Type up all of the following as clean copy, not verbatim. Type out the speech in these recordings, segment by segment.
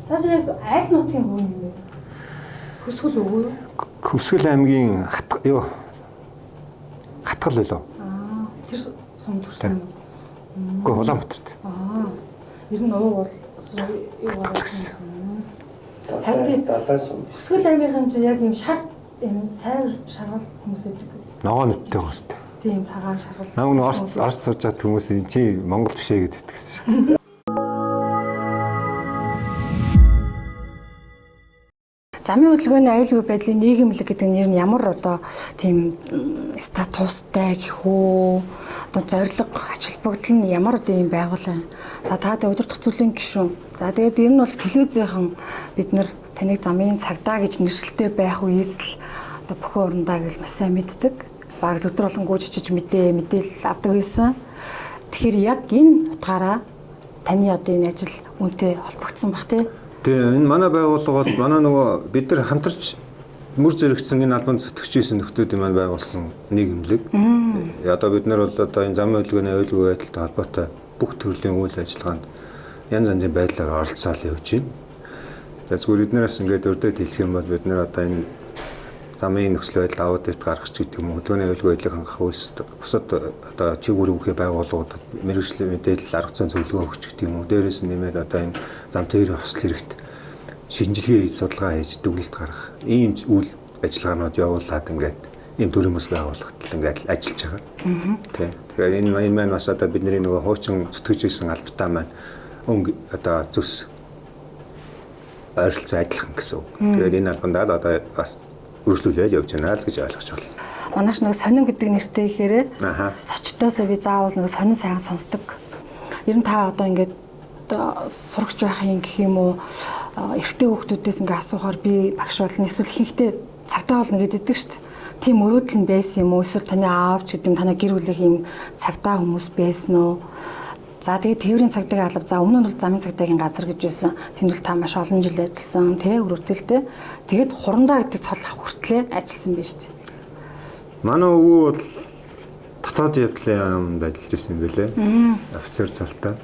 За тэр яг аль нутгийн хүн юм бэ? Хөсгөл үгүй юу? Хөвсгөл аймгийн юу Хатгал билүү? Аа, тэр сум төрсөн юм. Үгүй, Улаанбаатарт. Аа. Ер нь ууг бол юу гэсэн. Харин далайн сум. Хөсгөл аймгийн чинь яг юм шар юм сайвар шаргал хүмүүс байдаг. Ногоон нүдтэй байгаа сте. Тийм цагаан шаргал. Намайг нэг Орос сууж байгаа хүмүүс энэ чи Монгол биш ээ гэдэг гэсэн шүү дээ. Замын хөдөлгөөний аюулгүй байдлын нийгэмлэг гэдэг нэр нь ямар одоо тийм статустай гэх үү? Одоо зорилго, ач холбогдол нь ямар одоо юм байгууллаа. За та тэ удирдах зүйлийн гишүүн. За тэгээд ер нь бол телевизийнхэн бид нар таныг замын цагдаа гэж нэршилтэй байх үеэс л одоо бүхэн урандаа гэж маш сайн мэддэг. Бараг өдөр болгон гүйж очиж мэдээлэл авдаг байсан. Тэгэхээр яг энэ утгаараа таны одоо энэ ажил үнтэй холбогдсон бах тий. Тэгээ энэ манай байгууллага бол манай нөгөө бид нар хамтарч мөр зэрэгцсэн энэ албанд зүтгэж исэн нөхдүүдийн маань байгуулсан нийгэмлэг. Одоо бид нар бол одоо энэ замын хөдөлгөөний аюулгүй байдалтай холбоотой бүх төрлийн үйл ажиллагаанд янз янзын байдлаар оролцоол явж байна. За зүгээр эднээс ингээд өрдөд хэлэх юм бол бид нар одоо энэ замын нөхцөл байдал аудит гаргах ч гэдэг юм уу, хөдөлгөөний аюулгүй байдлыг хангах үйлс бусад одоо чиг үүрэг байгууллагуудад мэргэжлийн мэдээлэл арга зүйн зөвлөгөө өгч гэдэг юм уу. Дээрээс нь нэмээд одоо энэ зам тээврийн хосол хэрэгт шинжилгээ хийж, судалгаа хийж, дүгнэлт гаргах ийм үйл ажиллагаанууд явуулаад ингээд ийм төрийн бас байгууллагад ингээд ажиллаж байгаа. Тэ. Тэгэхээр энэ маань бас одоо бидний нөгөө хуучин зүтгэж исэн албатай маань өнгө одоо зүс ойролцоо адилхан гэсэн үг. Тэгээд энэ албандаа л одоо бас үргэлжлүүлээд явж байна л гэж ойлгож байна. Манайш нөгөө сонин гэдэг нэртэй ихээр цочтоосоо би заавал нөгөө сонин сайхан сонсдог. Ер нь та одоо ингээд сурагч байх юм гэх юм уу, эрэгтэй хүүхдүүдээс ингээ асуухаар би багш болно эсвэл ихэнхдээ цагдаа болно гэдэг шүү дээ. Тийм мөрөөдөл нь байсан юм уу? Эсвэл таны аав ч гэдэг юм, танай гэр бүлийн юм цагдаа хүмүүс байсан уу? За тэгээд тээврийн цагдаагийн алба, за өмнө нь бол замын цагдаагийн газар гэж байсан. Тэнд бол та маш олон жил ажилласан, тэ өрөвдөлтэй. Тэгээд хурандаа гэдэг цол авах хүртлээр ажилласан байж тээ. Манай өвөө бол дотоод явдлын яамд ажиллаж байсан юм билээ. Офицер цолтой.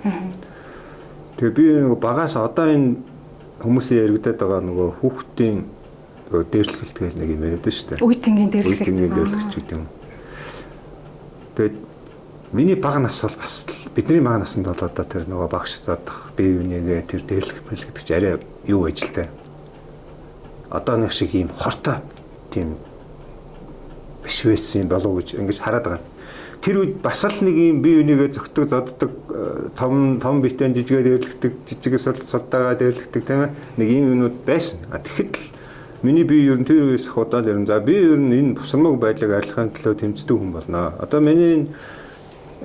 Тэгээ би багаас одоо энэ хүмүүсийн яригдаад байгаа нөгөө хүүхдийн дээрлэхэлт гэх нэг юм яриад шүү дээ. Үе тэнгийн дээрлэхэлт. Үе тэнгийн дээрлэхч гэдэг юм. Тэгээд миний бага нас бол бас бидний бага наснд бол одоо тэр нөгөө багш задах бие бинийгээ тэр дээрлэх мэл гэдэг чи арай юу ажилтай. Одоо нэг шиг ийм хортой тийм биш байсан болов гэж ингэж хараад байгаа. Тэр үед бас л нэг ийм бие бинийгээ зөгтөг зоддог том том битэн жижигээ дээрлэхдэг, жижигээс судаагаа дээрлэхдэг тийм ээ. Нэг ийм юмнууд байсан. А тэгэхэд л миний бие ер нь тэр үеэс худаад ер нь за би ер нь энэ бусармаг байдлыг арилгахын төлөө тэмцдэг хүн болно. Одоо миний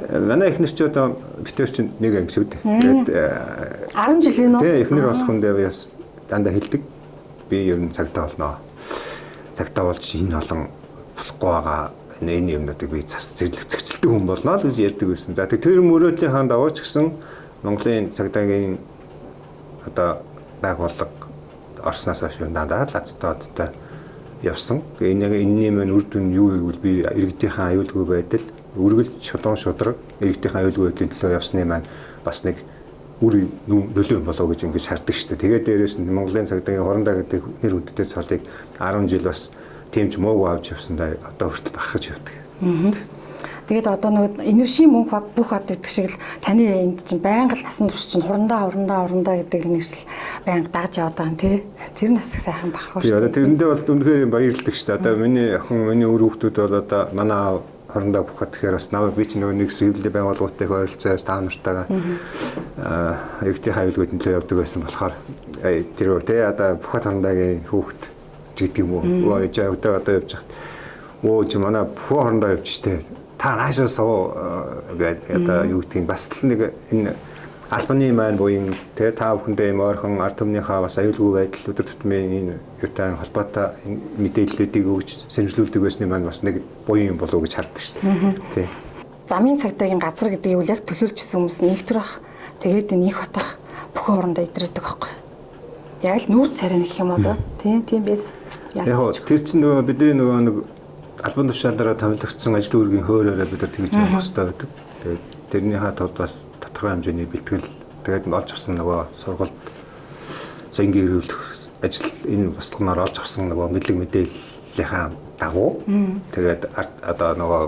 манай эхнэр чи одоо битэр чинь нэг анги шүү дээ. Тэгээд 10 жилийн үү? Тий, эхнэр болох хүндээ би бас дандаа хэлдэг. Би ер нь цагдаа болно. Цагдаа болж энэ олон болохгүй байгаа энэ юмнуудыг би зэгцэлдэг хүн болно л гэж ярьдаг байсан. За тэр мөрөөдлийнхаа дагуу ч гэсэн Монголын цагдаагийн одоо байгууллага орсноос хойш дандаа л азтай одтой явсан. Энэ маань үр дүн юу гэвэл би иргэдийнхээ аюулгүй байдал үргэлж шудраг шудраг иргэдийнхээ аюулгүй байдлын төлөө явсны маань бас нэг үр нөлөө болов гэж ингэж хардаг шүү дээ. Тэгээд дээрээс нь Монголын цагдаагийн хурандаа гэдэг нэр хүндтэй цолыг 10 жил бас тийм ч муугүй авч явсандаа одоо хүртэл бахархаж явдаг. Тэгээд одоо нөгөө энершийн мөнх бүх бат гэдэг шиг л таны энд чинь байнга л насан турш чинь хурандаа хурандаа хурандаа гэдэг нэршил байнга дагж яваад байгаа юм тий. Тэр нь бас их сайхан бахархав шүү. Одоо тэрэндээ бол үнэхээр юм баярлдаг шүү дээ. Одоо миний охин, миний үр хүүхдүүд бол одоо манай аав хурандаа бүх бат гэхээр бас намайг би ч нөгөө нэг хэвлэлийн байгууллагуудтай их ойролцоос та нартайгаа иргэдийн аюулгүй төлөө явдаг байсан болохоор тэр тий одоо бүх бат хурандаагийн хүүхд ч гэдэг юм уу. Өө одоо явж хат. Өө чи манай бүх хурандаа явж штэ. Та наашаа суу гэдэг одоо юу гэдгийг бас л нэг энэ албаны маань буян тэ та бүхэндээ юм ойрхон ард түмнийхээ бас аюулгүй байдал өдөр тутмын энэ юутай холбоотой мэдээллүүдийг өгч сэрэмжлүүлдэг байсны маань бас нэг буян юм болов уу гэж хардаг шүү дээ. Тий. Замын цагдаагийн газар гэдэг юу яг төлөөлжсэн хүмүүс нэг төрөх тэгээд энэ их батах бүхэн орондоо идрээдэг байхгүй. Яг л нүүр царай нэх юм одоо тий тийм байсан. Яг тэр чинь нөгөө бидний нөгөө нэг албан тушаалаараа томилогдсон ажил үүргийн хөөрөөрөө бид нар тэгж явах хэрэгтэй байдаг. Тэгээд тэрнийхээ тулд бас тодорхой хэмжээний бэлтгэл тэгээд олж авсан нөгөө сургалт соёнгийн эрүүлэх ажил энэ бослогноор олж авсан нөгөө мэдлэг мэдээллийнхаа дагуу тэгээд одоо нөгөө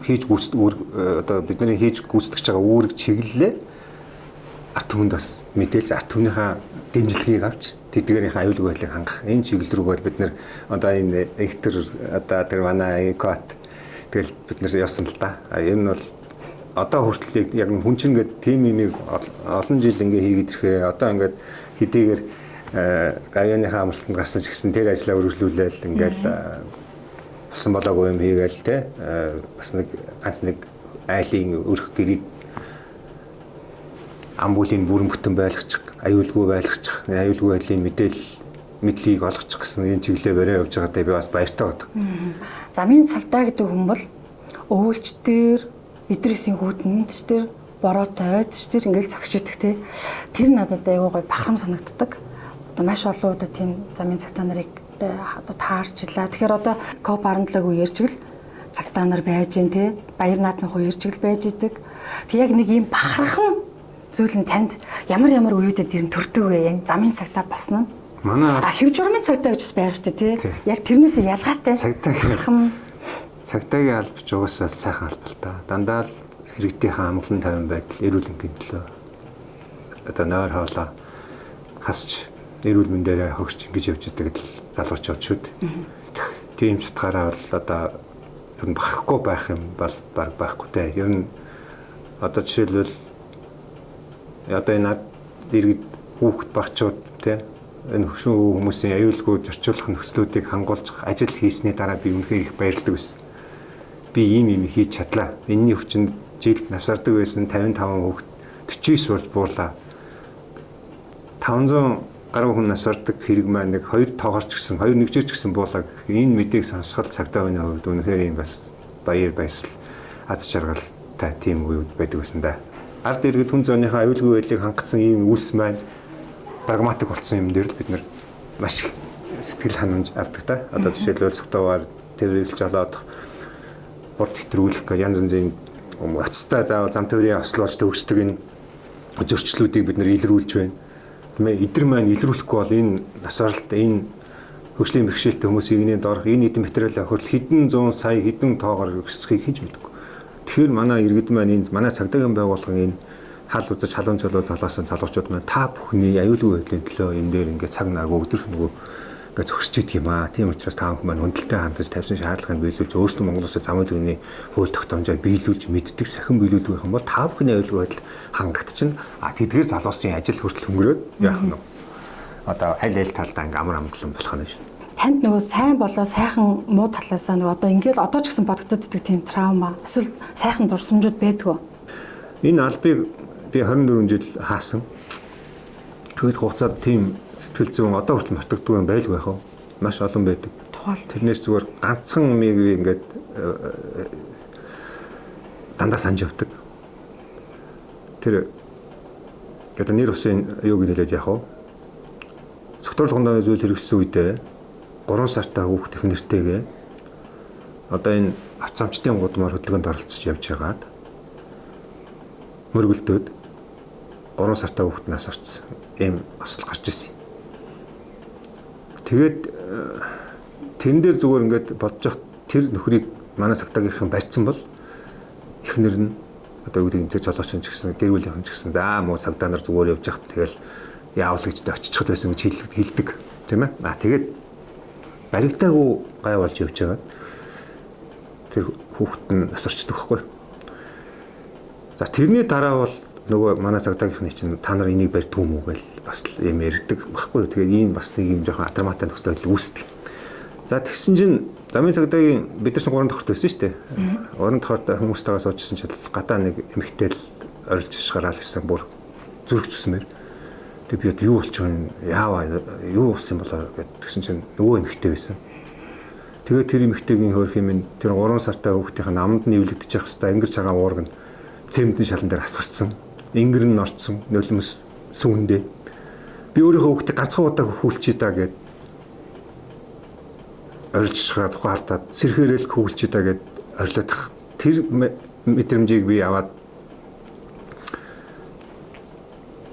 хийж гүйцэтгэх одоо бидний хийж гүйцэтгэж байгаа үүрэг чиглэлээ ард түмэнд бас мэдээлж ард түмнийхээ дэмжлэгийг авч тэдгээрийнхээ аюулгүй байдлыг хангах энэ чиглэл рүү бол бид нэр одоо энэ ихтер одоо тэр манай экот тэгэл бид нэр явсан л да. Энэ нь бол одоо хүртэл яг хүн чинь ингээд тим юмыг олон жил ингээ хийгээд ирэхээр одоо ингээд хэдийгээр гавьяаныхаа амралтанд гарсан ч гэсэн тэр ажлаа үргэлжлүүлээл ингээл болсон болоогүй юм хийгээл те бас нэг ганц нэг айлын өрх гэрийг ам бүлийн бүрэн бүтэн байлгачих, аюулгүй байлгачих, аюулгүй байдлын мэдээлэл мэдлэгийг олгочих гэсэн энэ чиглэлээр бариа явж байгаадаа би бас баяртай байдаг. Замын цагтаа гэдэг хүн бол өвөлч дээр, Идрисийн хүүтэнд ч тэр бороотой ойд ч тэр ингээл зогсож идэг те. Тэр надад айгүй гоё бахарам санагддаг. Одоо маш олон удаа тийм замын цагтаа нарыг одоо таарчлаа. Тэгэхээр одоо КОП 17-г үеэрчгэл цагтаа нар байж гин те. Баяр наадмын үеэрчгэл байж идэг. Тэг яг нэг юм бахархан зүйл нь танд ямар ямар үеүүдэд ер нь төрдөг вэ? Яг замын цагтаа болсон нь. Манай хэв журмын цагтаа гэж бас байгаа шүү дээ тий. Яг тэрнээс ялгаатай. Цагтаа цагтаагийн албач угаасаа сайхан алба л та. Дандаа л иргэдийнхээ амгалан тайван байдал, эрүүл мэндийн төлөө одоо нойр хоолой хасч эрүүл мэндээрээ хөгсч ингэж явж идэг л залуучууд шүү дээ. Тийм ч утгаараа бол одоо ер нь бахархгүй байх юм бол баг байхгүй те. Ер нь одоо жишээлбэл одоо энэ иргэд хүүхэд багчууд те энэ хөшүүн хүмүүсийн аюулгүй зорчуулах нөхцлүүдийг хангуулж ажил хийсний дараа би үнэхээр их баярлдаг байсан. Би ийм юм хийж чадлаа. Энэний хүчинд жилд нас бардаг байсан 55 хүүхэд 49 болж буурлаа. 500 гаруй хүн нас бардаг хэрэг маань нэг 2 тоогоор ч гэсэн 2 нэгжээр ч гэсэн буулаа гэх энэ мэдээг сонсоход цагдаа хүний хувьд үнэхээр юм бас баяр баясгал аз жаргалтай тийм үе байдаг байсан да. Ард иргэд хүн зооныхоо аюулгүй байдлыг хангасан ийм үйлс маань прагматик болсон юм дээр л бид нар маш их сэтгэл ханамж авдаг та. Одоо жишээлбэл цогтойгоор тэрвэрлж олоод хурд хэтрүүлэх гэх янз янзын оцтой заавал зам тээврийн осол болж төгсдөг энэ зөрчлүүдийг бид нар илрүүлж байна. Тийм ээ, эдэр маань илрүүлэхгүй бол энэ нас баралт энэ хөгжлийн бэрхшээлтэй хүмүүсийн игнэнд орох энэ эдэн материалаа хүртэл хэдэн зуун сая хэдэн тоогоор өсөхийг хинж мэдэхгүй. Тэгэхээр манай иргэд маань энд манай цагдаагийн байгууллагын энэ хал үзэж халуун чулуу толоосон залуучууд маань та бүхний аюулгүй байдлын төлөө энэ дээр ингээд цаг наргүй өдөр шөнөгүй ингээд зогсож идэг юм аа. Тийм учраас та бүхэн маань хүндэлтэй хандаж тавьсан шаардлагыг биелүүлж өөрсдөө Монгол Улсын замын төвний хууль тогтоомжоо биелүүлж мэддэг сахин биелүүлдэг юм бол та бүхний аюулгүй байдал хангагдчихна. А тэдгээр залуусын ажил хүртэл хөнгөрөөд яах нь вэ? Одоо аль аль талдаа ингээд амар амгалан болох нь шүү. Танд нөгөө сайн болоо сайхан муу талаасаа нөгөө одоо ингээд одоо ч гэсэн бодогддог тийм траума эсвэл сайхан дурсамжууд байдгүй. Энэ албыг би 24 жил хаасан. Тэгэд хугацаанд тийм сэтгэл зүйн одоо хүртэл мартагддаггүй юм байлгүй яах вэ? Маш олон байдаг. Тэрнээс зүгээр ганцхан юмыг би ингээд дандаа санаж явдаг. Тэр одоо нэр усын юу гэж хэлээд яах вэ? Цогтруулах хонооны зүйл хэрэглэсэн үедээ 3 сартай хүүхд их нэртэйгээ одоо энэ авц замчдын гудмаар хөдөлгөөнд оролцож явж байгаад мөргөлдөөд 3 сартай хүүхд нас орсон ийм осол гарч ирсэн. Тэгээд тэн дээр зүгээр ингээд бодож явах тэр нөхрийг манай цагдаагийнхан барьсан бол эхнэр нь одоо юу гэдэг нь жолооч ч гэсэн гэр бүлийнхэн ч гэсэн за муу цагдаа нар зүгээр явж явах тэгэл яавал гэж очичиход байсан гэж хэлдэг тийм ээ. А тэгээд баригдаагүй гай болж явж байгаа. Тэр хүүхэд нь нас орчдөг байхгүй. За тэрний дараа бол нөгөө манай цагдаагийнхны чинь та нар энийг барьдгүй юм уу гэж бас юм ярьдаг байхгүй. Тэгээд ийм бас нэг юм жоохон атармаатай нөхцөл байдал үүсдэг. За тэгсэн чинь замын цагдаагийн бид нар 3 давхарт байсан шүү дээ. 3 давхарт хүмүүстэйгээ суужсэн чинь гадаа нэг эмэгтэй л орилж шгараа л гэсэн бүр зүрх зүсмээр. Тэг би юу болчих вэ? Яава юу болсон болоо гэд тэгсэн чинь нөгөө эмэгтэй байсан. Тэгээд тэр эмэгтэйгийн хөөрх юм тэр 3 сартай хүүхдийн намд нь эвлэгдэж явах хэвээр ангир чагаан уург нь цемдэн шалан дээр асгарцсан. Ингэр нь орцсон, нулимс сүүндээ. Би өөрийнхөө хүүхдийг ганцхан удаа хөхүүлчихье да гэд орилж шгараад ухаан алдаад сэрхээрэл хөхүүлчихье да гэд орилоод тэр мэдрэмжийг би аваад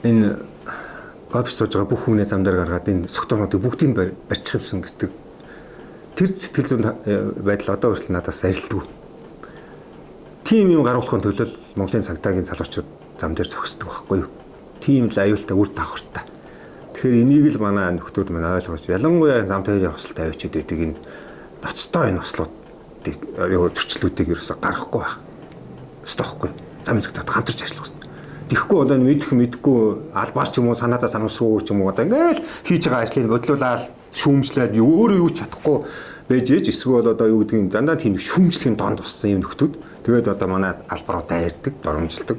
энэ Офис сууж байгаа бүх хүнээ зам дээр гаргаад энэ согтуунуудыг бүгдийг барьчих юмсан гэдэг тэр сэтгэл зүйн байдал одоо хүртэл надаас арилдаггүй. Тийм юм гаргуулахын төлөө Монголын цагдаагийн залуучууд зам дээр зогсдог байхгүй юу? Тийм л аюултай үр давхартай. Тэгэхээр энийг л манай нөхдүүд маань ойлгож, ялангуяа зам тээврийн хосолд авчиад байдаг энэ ноцтой энэ ослуудыг юу зөрчлүүдийг ерөөсө гаргахгүй байх. Ёстой байхгүй. Зам зэгтад хамтарч ажиллах хэрэгтэй. Тэгэхгүй одоо мэдэх мэдгүй албаар ч юм уу санаатаа санамсгүй ч юм уу одоо ингээл хийж байгаа ажлыг бодлуулаад шүүмжлээд өөрөө юу ч чадахгүй байж ээж эсвэл одоо юу гэдгийг дандаа тийм шүүмжлэхийн донд туссан юм нөхдүүд тэгээд одоо манай албаруудаа ярьдаг, доромжилдог.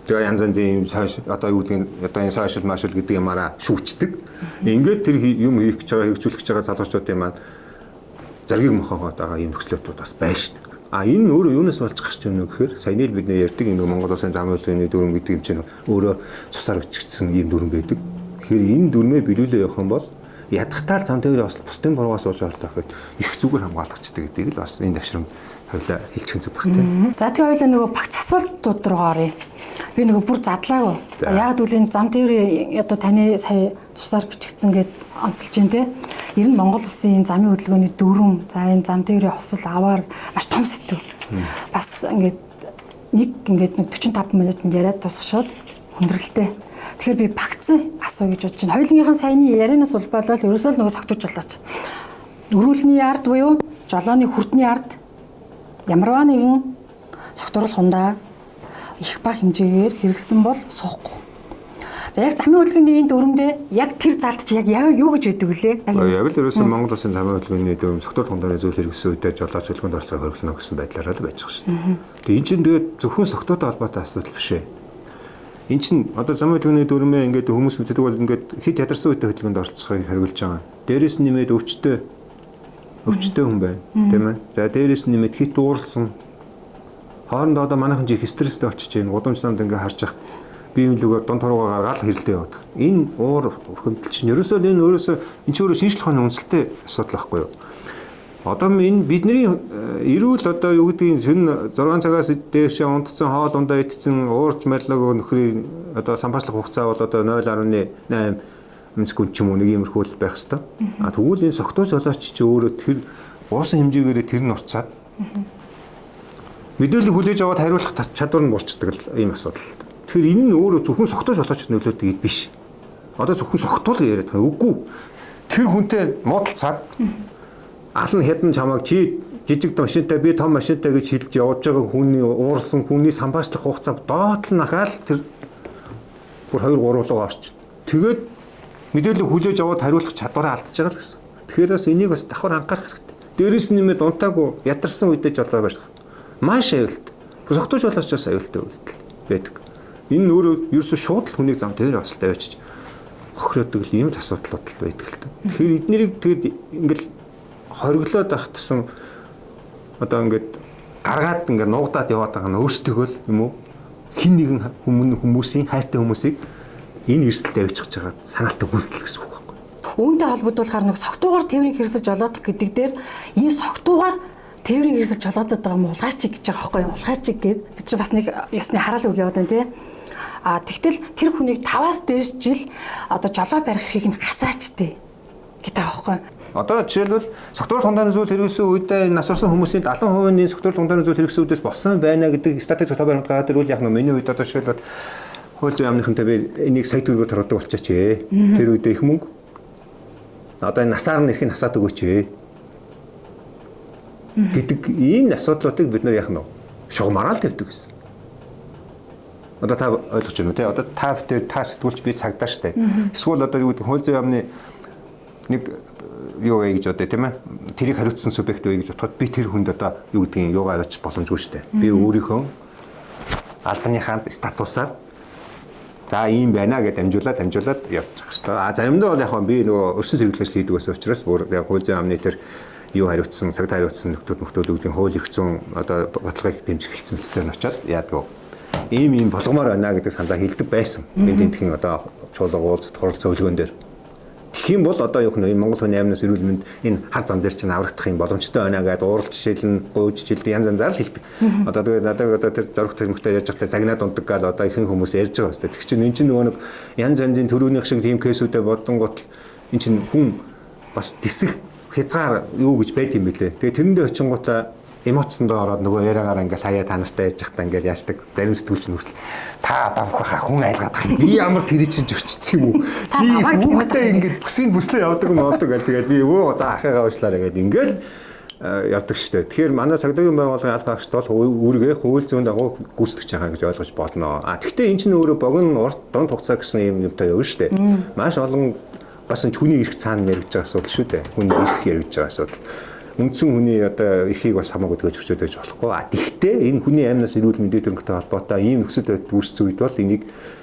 Тэгээ янз янзын юм одоо юу гэдгийг одоо энэ сошиал машил гэдэг юмараа шүүчдэг. Ингээд тэр юм хийх гэж байгаа, хэрэгжүүлэх гэж байгаа залуучуудын маань зэргийг мохоогоод байгаа юм нөхцлүүдүүд бас байна шүү дээ. А энэ нь өөрөө юунаас болж гарч ирнэ гэхээр саяны л бидний ярьдаг энэ Монгол улсын замын хөдөлгөөний дүрм гэдэг юм чинь өөрөө цусаар бичигдсэн ийм дүрм байдаг. Тэгэхээр энэ дүрмээ биелүүлээ явах юм бол ядахтаа л зам тээврийн осол бусдын буруугаас ууж орлоо гэхэд их зүгээр хамгаалагчдаг гэдгийг л бас энэ ташрамд хоёлаа хэлчихэн зүг баг тийм. За тэгээ хоёлаа нөгөө багц асуултууд руу оръё. Би нөгөө бүр задлаагүй. Яг гэвэл энэ зам тээврийн одоо таны сая цусаар бичигдсэн гэд онцолж байна те. Ер нь Монгол улсын энэ замын хөдөлгөөний дүрм, за энэ зам тээврийн осол аваар маш том сэдв. Бас ингээд нэг ингээд нэг 45 минутанд яриад дуусгашаад хүндрэлтэй. Тэгэхээр би багцсан асуу гэж бодож байна. Хоёулынгийнхэн саяны ярианаас улбаалал ерөөсөө л нөгөө согтууж болооч. Өрүүлний ард буюу жолооны хүрдний ард ямарваа нэгэн согтууруулах хундаа их ба хэмжээгээр хэрэгсэн бол суухгүй. За яг замын хөдөлгөөний энэ дүрмдээ яг тэр залт чи яг юу гэж байдаг вүлээ? Яг л ерөөсөн Монгол улсын замын хөдөлгөөний дүрм согтууруулах хундааны зүйл хэрэгсэн үедээ жолооч хөдөлгөөнд оролцоо хориглоно гэсэн байдлаараа л байж байгаа шин. Тэгээ эн чинь тэгээд зөвхөн согтуутай холбоотой асуудал биш ээ. Эн чинь одоо замын хөдөлгөөний дүрмээ ингээд хүмүүс мэддэг бол ингээд хэд ядарсан үедээ хөдөлгөөнд оролцохыг хориглож байгаа. Дээрээс нь нэмээд өвчтөй хүн байна, тийм ээ. За дээрээс нь нэмээд хит уурсан. Хоорондоо одоо манайхан жих стресстэй очиж байна. Гудамж замд ингээ харж яхад бие биелүүгээр дунд туруугаа гаргаал хэрэлдээ яваад. Энэ уур хөндлөл чинь ерөөсөө энэ өөрөөсөө энэ чинь өөрөө шинжлэх ухааны үндэслэлтэй асуудал байхгүй юу? Одоо энэ бидний эрүүл одоо юу гэдгийг шөнө 6 цагаас дээшээ унтсан, хоол ундаа идсэн, уурж марлаагүй нөхрийн одоо самбаачлах хугацаа бол одоо 0.8 секунд ч юм уу нэг иймэрхүү л байх хэвээр. А тэгвэл энэ согтуу жолооч чи өөрөө тэр уусан хэмжээгээрээ тэр нь урцаад мэдээлэл хүлээж аваад хариулах чадвар нь буурчдаг л ийм асуудал. Тэгэхээр энэ нь өөрөө зөвхөн согтуу жолоочд нөлөөлдөг гэд биш. Одоо зөвхөн согтуул гэж яриад байгаа. Үгүй. Тэр хүнтэй муудалцаад алн хядан чамайг чи жижиг машинтай би том машинтай гэж хэлж явж байгаа хүний уурсан хүний самбаачлах хугацаа доотлон ахаал тэр бүр 2 3 руу орчих. Тэгээд мэдээлэл хүлээж аваад хариулах чадвараа алдчихж байгаа л гэсэн. Тэгэхээр бас энийг бас давхар анхаарах хэрэгтэй. Дээрээс нь нэмээд унтаагүй ядарсан үедээ жолоо барих. Маш аюултай. Согтуу жолооч бас аюултай үйлдэл байдаг. Энэ нь өөрөө ерөөсөө шууд л хүнийг зам дээр осолтой авчиж хохироодог л ийм асуудлууд л байдаг л та. Тэгэхээр эднэрийг тэгээд ингээл хориглоод байх тусам одоо ингээд гаргаад ингээд нуугдаад яваад байгаа нь өөрсдөө л юм уу хин нэгэн хүмүүсийн хайртай хүмүүсийг энэ эрсдэлд авчиж байгаа санаатай үйлдэл гэсэн үг байхгүй. Үүнтэй холбогдуулахаар нэг согтуугаар тээврийн хэрэгсэл жолоодох гэдэг дээр энэ согтуугаар тээврийн хэрэгсэл жолоодод байгаа юм улгайчиг гэж байгаа байхгүй юу? Улгайчиг гээд тэр чинь бас нэг ёсны хараал үг яваад байна тий. А тэгтэл тэр хүнийг 5-аас дээш жил одоо жолоо барих эрхийг нь хасаач тий гэдэг байгаа байхгүй юу? Одоо жишээлбэл согтууруулах хундааны зүйл хэрэгсэн үедээ нас орсон хүмүүсийн 70% нь согтууруулах хундааны зүйл хэрэгсэн үедээс болсон байна гэдэг статистик цогтой баримт гараад ирвэл яг нь миний үед одоо жишээлбэл хууль зүйн яамныхантай би энийг сая төгрөгөөр торгодог болчихооч ээ. Тэр үедээ их мөнгө. Одоо энэ насаар нь эрхийг хасаад өгөөч ээ. Гэдэг энэ асуудлуудыг бид нар яг нь шугамараа л тавьдаг гэсэн. Одоо та ойлгож байна уу те? Одоо та битэр та сэтгүүлч би цагдаа штэ. Эсвэл одоо юу гэдэг хууль зүйн яамны нэг юу вэ гэж бодъё тийм ээ. Тэрийг хариуцсан субъект вэ гэж бодоход би тэр хүнд одоо юу гэдгийг юугаа аваач боломжгүй штэ. Би өөрийнхөө албаныхаа статусаар за ийм байна гэж дамжуулаад явчих хэвээр. А заримдаа бол яг би нөгөө өрсөн сэргийлэх ажил хийдэг байсан учраас бүр яг хууль зүйн яамны тэр юу хариуцсан, цагтаа хариуцсан нөхдүүд үгдийн хууль эрх зүйн одоо бодлогыг дэмжих хэлсэн мэлцээр нь очиод яадаг. Ийм болгомоор байна гэдэг саналаа хэлдэг байсан. Энэ тентхийн одоо чуулга уулзалт хурал зөвлөгөөн дээр. Тэгэх юм бол одоо юу нэ энэ Монгол хүний амнаас эрүүл мэнд энэ хар зам дээр чинь аврагдах юм боломжтой байна гэдээ уурал жишээлэн гуйж жишээлдэг янз янзаар л хэлдэг. Одоо тэгээд надад одоо тэр зоригт хэмхтэй ярьж байхдаа загнаад ундаг гал одоо ихэнх хүмүүс ярьж байгаа хэвээр. Тэг чинь эн чинь нөгөө нэг янз янзын төрөөнийх шиг тийм кейсүүдээ бодонгууд эн чинь хүн бас тэсэх хязгаар юу гэж байд юм бэлээ. Тэгээд тэрэндээ очингуудаа эмоцсондоо ороод нөгөө яриагаар ингээл хаяа та нартай ярьж байхдаа ингээл яашдаг зарим сэтгүүлч нь хүртэл та одоо хаа хүн айлгаад байгаа. Би ямар тэр чинь зөрчсөн юм уу? Би хүүхдээ ингээд бүсийн бүслээ явдаг юм одог гэл тэгээд би өө за ахыгаа уушлаарай гэд ингээл явдаг штэ. Тэгэхээр манай цагдаагийн байгууллагын аль багшд бол үүргээ хууль зүйн дагуу гүйцэтгэж байгаа гэж ойлгож болно. А тэгвэл эн чинь өөрөө богино урт дунд хугацаа гэсэн юм юмтай явна штэ. Маш олон бас энэ хүний эрх цаана яригдж байгаа асуудал шүү дээ. Хүний эрх яригдж байгаа асуудал. Үндсэн хүний одоо эрхийг бас хамаагүй төгөж өчөөд байж болохгүй. А тэгвэл энэ хүний амнаас эрүүл мэндийн төрөнгөтэй холбоотой ийм нөхцөл байдал үүссэн үед бол энийг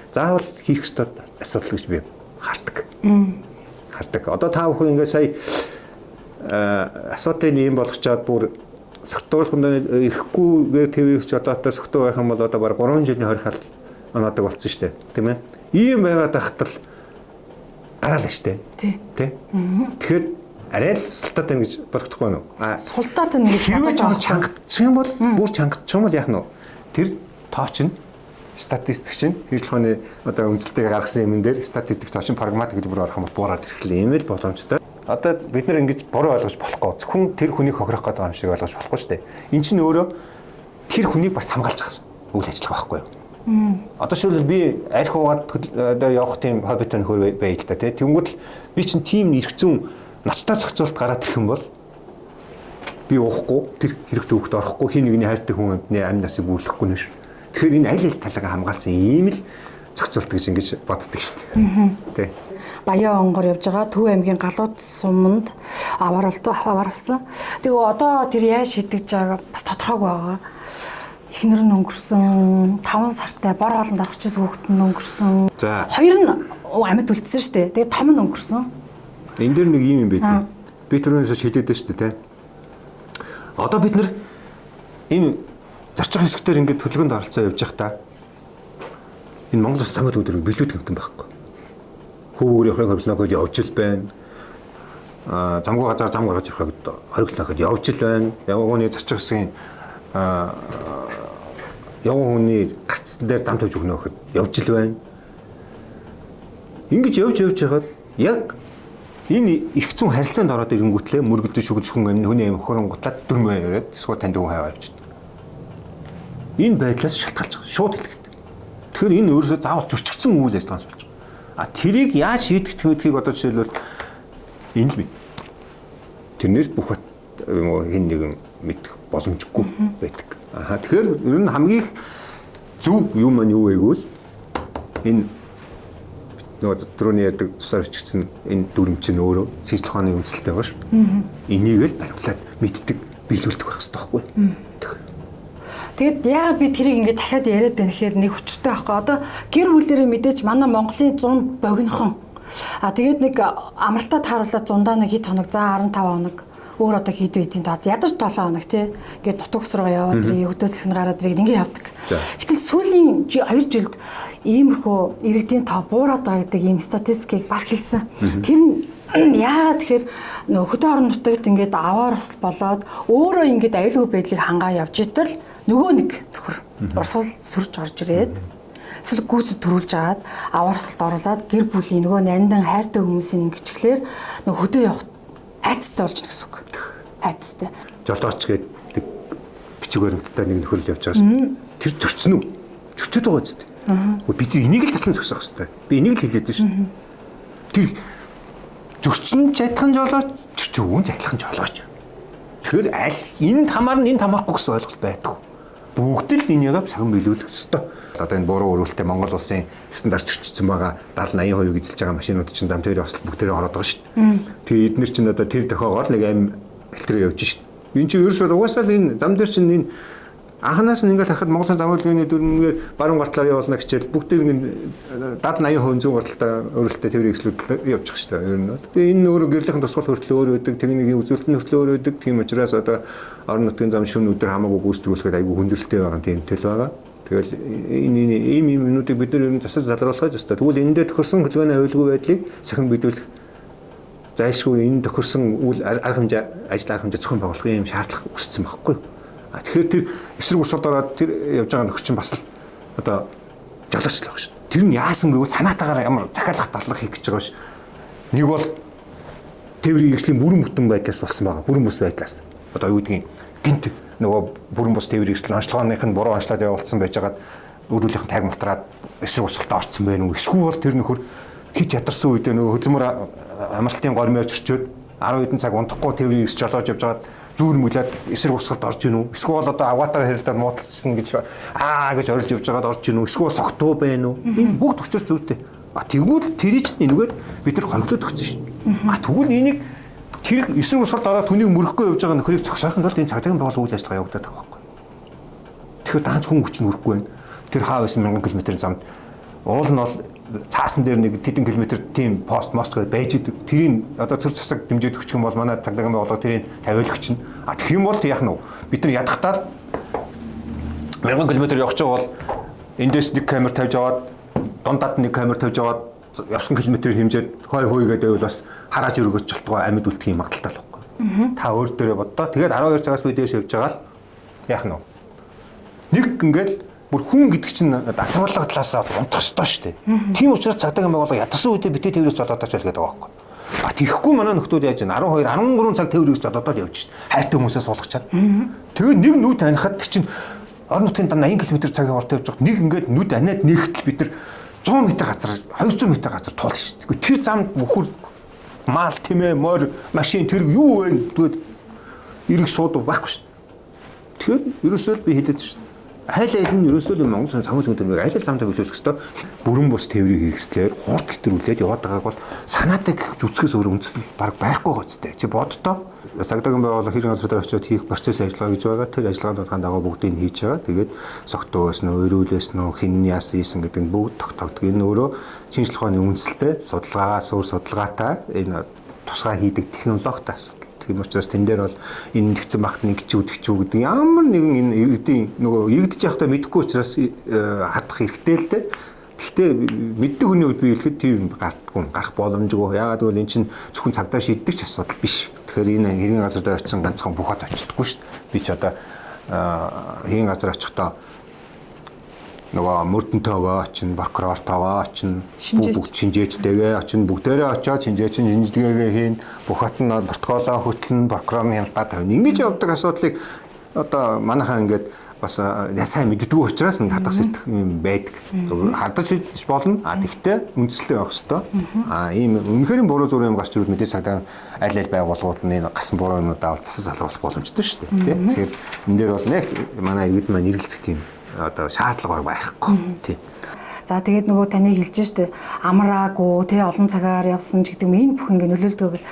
заавал хийх ёстой асуудал гэж би хардаг. Хардаг. Одоо та бүхэн ингээд сая асуудлыг ийм болгочоод бүр согтууруулах ирэхгүйгээр тэрийг ч одоо согтуу байх юм бол одоо баг 3 жилийн хорих хал оноодог болсон шүү дээ. Тийм ээ. Ийм байгаад байхад л гараалаа шүү дээ. Тий. Тэгэхээр арай л султаад байна гэж бодохдохгүй байна уу? А султаад байна гэж бодож чангатчих юм бол бүр чангатчих юм бол яах нь вэ? Тэр тоо чинь статистик чинь хийжлэх ухааны одоо үндэслэлтийг гаргасан юм дээр статистик тоо чинь прагматик хэлбэр орох юм бол буураад ирэхлээ. Ийм л боломжтой. Одоо бид нар ингэж буруу ойлгож болохгүй. Зөвхөн тэр хүнийг хохирох гэдэг юм шиг ойлгож болохгүй шүү дээ. Эн чинь өөрөө тэр хүнийг бас хамгаалж байгаа үйл ажиллагаа байхгүй юу? Одоо шүүл би арх уугаад одоо явах тийм хоббитой нөхөр байл та тий. Тэнгүүд л би чинь тийм эрх зүйн ноцтой зохицуулалт гараад ирэх юм бол би уухгүй тэр хэрэгтэй хөвгт орохгүй хин нэгний хайртай хүн амьтны амь насыг бүрлэхгүй нэ шүү. Тэгэхээр энэ аль аль талаагаа хамгаалсан ийм л зохицуулт гэж ингэж боддог шүү дээ. Тэ. Баян онгор явж байгаа Төв аймгийн Галууд суманд аваар авсан. Тэгээ одоо тэр яаж шийдэж байгааг бас тодорхойгүй байгаа. Эхнэр нь өнгөрсөн 5 сартай бор хоолнд орох чис хүүхэд нь өнгөрсөн. Хоёр нь амьд үлдсэн шүү дээ. Тэгээ том нь өнгөрсөн. Энэ дэр нэг юм юм байдаг. Би түрүүнээс хэлээд байна шүү дээ, тэ. Одоо бид нар энэ зорчих хэсгээр ингээд төлгөнд оролцоо явж байхдаа энэ Монгол улс замын өдөр билүүд гэмтэн байхгүй. Хүүгээр явахыг хоригдлоо явж л байна. Аа замгүй газар зам гаргаж явахыг хоригдлоо явж л байна. Явгооны зорчих хэсгийн явган хүний гарцсан дээр зам тавьж өгнө гэхэд явж л байна. Ингэж явж явж байхад яг энэ эрх зүйн харилцаанд ороод ирэнгүүтлээ мөргөдөж шүгэж хүн амь хүний амь хөрөнгөтлаад дөрмөө яриад эсвэл танд хүн хаваа авчиад. Энэ байдлаас шалтгаалж байгаа. Шууд хэлэхэд. Тэгэхээр энэ өөрөөсөө заавал зөрчигдсөн үйл ажиллагаа болж байгаа. А тэрийг яаж шийдэх гэдгийг одоо жишээлбэл энэ л бид. Тэрнээс бүх хэн нэгэн мэдэх боломжгүй байдаг. Аа тэгэхээр ер нь хамгийн их зөв юм маань юу вэ гэвэл энэ нөгөө түрүүний ярьдаг тусаар бичигдсэн энэ дүрм чинь өөрөө сийчлэх ухааны үндсэлтэй байгаа шүү. Энийг л баримтлаад мэддэг, биелүүлдэг байх хэрэгтэй байхгүй. Тэгэд яагаад би тэрийг ингээд дахиад яриад байна гэхээр нэг учиртай байхгүй. Одоо гэр бүлэрээ мэдээж манай Монголын зун богинохон. А тэгээд нэг амралтаа тааруулаад зундаа нэг хэд хоног, за 15 хоног өөр одоо хэд байдیں۔ Ядаж 7 хоног тий. Ингээд нутаг ус руу яваад тэрийг хөдөөсөх нь гараад тэрийг ингээд явдаг. Гэтэл сүүлийн 2 жилд иймэрхүү иргэдийн тоо буураад байгаа гэдэг ийм статистикийг бас хэлсэн. Тэр нь яагаад тэгэхээр нөгөө хөдөө орон нутагт ингээд аваар осол болоод өөрөө ингээд аюулгүй байдлыг хангаа явж итэл нөгөө нэг нөхөр урсгал сүрж орж ирээд эсвэл гүйцэд төрүүлж агаад аваар осолд оруулаад гэр бүлийн нөгөө нандан хайртай хүмүүсийн ингэчглэр нөгөө хөдөө явах айцтай болж гэнэ гэсэн үг. Айцтай. Жолооч гэдэг бичиг баримттай нэг нөхөр л явж байгаа шүү. Тэр зөрчсөн үү? Зөрчөөд байгаа зү. Бид энийг л тасан зогсоох хэрэгтэй. Би энийг л хэлээд байна шүү. Тэр зөрчсөн ч адилхан жолооч, зөрчөөгүй ч адилхан жолооч. Тэгэхээр аль энд хамаарна, энд хамаарахгүй гэсэн ойлголт байдаг. Бүгд л энийг саган биелүүлэх ёстой. Одоо энэ буруу өрөөлтэй Монгол улсын стандарт зөрчсөн байгаа 70 80% эзэлж байгаа машинууд чинь зам тээврийн осол бүгдээрээ ороод байгаа шүү дээ. Тэгээ эднэр чинь одоо тэр тохиогоор нэг аим хэлтрээ явж шүү дээ. Энэ чинь ерөөсөө угаасаа л энэ зам дээр чинь энэ анханаас нь ингээл харахад Монголын зам хөдөлгөөний дүрмээр баруун гартлаар явуулна хичээл бүгдээр ингэ 70 80% зүүн гарталтай өрөлттэй тээврийн эслүүд явж байгаа шүү дээ. Ер нь. Тэгээ энэ өөрөө гэрлийнхэн тусгал хүртэл өөр байдаг, техникийн үзүүлэлт нь хүртэл өөр байдаг. Тийм учраас одоо орон нутгийн зам шөнө өдөр хамаагүй гүйцэтгүүлэхэд айгүй хүндрэлтэй байгаа юм тэл байгаа. Тэгэл энэ ийм ийм юмнуудыг бид нар ер нь засаж залруулах ёстой. Тэгвэл энэ дээр тохирсон хөдөлгөөний аюулгүй байдлыг сахин бидүүлэх Зайлшгүй энэ тохирсон үйл арга хэмжээ ажил арга хэмжээ зохион байгуулах юм шаардлага үүссэн байхгүй юу? А тэгэхээр тэр эсрэг урсгалд ороод тэр явж байгаа нөхөр чинь бас л одоо жолооч л байх шин. Тэр нь яасан гэвэл санаатаагаар ямар захиалах дадлага хийх гэж байгаа ш. Нэг бол тээврийн хэрэгслийн бүрэн бүтэн байдлаас болсон байгаа. Бүрэн бүс байдлаас. Одоо юу гэдгийг гинт нөгөө бүрэн бус тээврийн хэрэгсэл онцлогооных нь буруу онцлоод явуулсан байжгаад өрөөлийнх нь тайг мутраад эсрэг урсгалд орцсон байх уу? Эсвэл бол тэр нөхөр хит ядарсан үедээ нөгөө хөдөлмөр амралтын гормоор чөрчөөд 10 хэдэн цаг унтахгүй тээврийн хэрэгс жолоож явж байгаад зүүр мөглөөд эсрэг урсгалд орж ийн үү? Эсвэл одоо авгаатайгаа хэрэлдээд муудалцсан гэж аа гэж орилж явж байгаад орж ийн үү? Эсвэл согтуу байна уу? Энэ бүгд учир зүйтэй. А тэгвэл тэрий чинь энэгээр бид нар хориглоод өгсөн шин. А тэгвэл энийг тэр эсрэг урсгалд ороод хүнийг мөрөхгүй явж байгаа нөхрийг зогсоохын тулд энэ цагдаагийн байгууллага үйл ажиллагаа явагдаад байгаа байхгүй. Тэгэхээр даанч хүн хүч нь өрөхгүй байна. Тэр хаа байсан 1000 км-ийн замд уул нь бол цаасан дээр нэг тэдэн километр тийм пост мост гэж байж идэг. Тэрийг одоо цөр засаг дэмжиж өгчих юм бол манай цагдаагийн байгууллага тэрийг тавиалагч нь. А тэгэх юм бол яах нь вэ? Бид нар ядахтаа л 1000 км явах ч бол эндээс нэг камер тавьж аваад дундад нэг камер тавьж аваад явсан километрийг хэмжээд хой хой гэдэг байвал бас харааж өргөж болтгоо амьд үлдэх юм магадaltaй л байхгүй. Та өөр дээрээ боддоо. Тэгээд 12 цагаас би дээш явж байгаа л яах нь вэ? Нэг ингээл бүр хүн гэдэг чинь алхамлага талаас унтах ёстой шүү дээ. Тийм учраас цагдаагийн байгууллага ядарсан үедээ битээ тээврээс золоодооч л гэдэг байгаа байхгүй. А тийхгүй манай нөхдүүд яаж 12 13 цаг тээврээс золоодоод явж шít. Хайртай хүмүүсээ суулгачаад. Тэгээ нэг нүд анихад чинь орон нутгийн дан 80 км цагийн хурд явж байхад нэг ингээд нүд аниад нэгтэл бид нар 100 м газар 200 м газар туулна шүү дээ. Тэр замд бүхүр мал тэмээ морь машин тэрэг юу вэ? Тэгээд эрэг суудаг байхгүй шүү дээ. Тэгэхээр ерөөсөө л би хэлээд шүү дээ. Айл айл нь ерөөсөө л Монгол замын төлөвийг айл айл замдаа биелүүлэх ёстой. Бүрэн бус тээврийн хэрэгслээр хурд хэтрүүлээд яваад байгааг бол санаатай гэх зүцгээс өөр үндэслэл баг байхгүй гоцтой. Чи боддоо цагдаагийн байгууллага хэрэг газар дээр очиод хийх процесс ажиллагаа гэж байгаа. Тэр ажиллагааны тухайн дагуу бүгдийг нь хийж байгаа. Тэгээд согтуу байсан уу, эрүүлээс нөө, хэн яасан ийсэн гэдэг нь бүгд тогтоогддог. Энэ өөрөө шинжлэх ухааны үндэслэлтэй судалгаа, суурь судалгаатай энэ тусгай хийдэг технологитой асуудал. Тийм учраас тэн дээр бол энэ нэгдсэн багт нэг ч үдэх ч үү гэдэг ямар нэгэн энэ иргэдийн нөгөө иргэдэж явахдаа мэдэхгүй учраас хадах хэрэгтэй л дээ. Гэхдээ мэддэг хүний хувьд би хэлэхэд тийм гардаггүй, гарах боломжгүй. Яагаад гэвэл энэ чинь зөвхөн цагдаа шийддэг ч асуудал биш. Тэгэхээр энэ хэргийн газар дээр очисон ганцхан бухад очдоггүй шүү дээ. Би ч одоо хэргийн газар очихдоо нөгөө мөрдөнтөөгөө очино, прокурортоогоо очино, бүгд шинжээчтэйгээ очино, бүгдээрээ очиод шинжээч нь шинжилгээгээ хийн, бухат нь протоколоо хөтлөн, прокурор нь хяналтаа тавина. Ингэж явдаг асуудлыг одоо манайхаа ингээд бас сайн мэддэггүй учраас нэг хадах сэтгэх юм байдаг. Хадаж шийдэж болно. А тэгтээ үндсэлтэй байх ёстой. А ийм үнэхээр буруу зүр юм гарч ирвэл мэдээж цагдаа аль аль байгууллагууд нь энэ гасан буруу юмнуудаа бол засаж залруулах боломжтой шүү дээ. Тэгэхээр энэ дээр бол нэг манай иргэд маань эргэлзэх тийм одоо шаардлага байхгүй. Тийм. За тэгээд нөгөө таны хэлж штэ амраагүй тий олон цагаар явсан ч гэдэг юм энэ бүх ингээ нөлөөлдөг гэд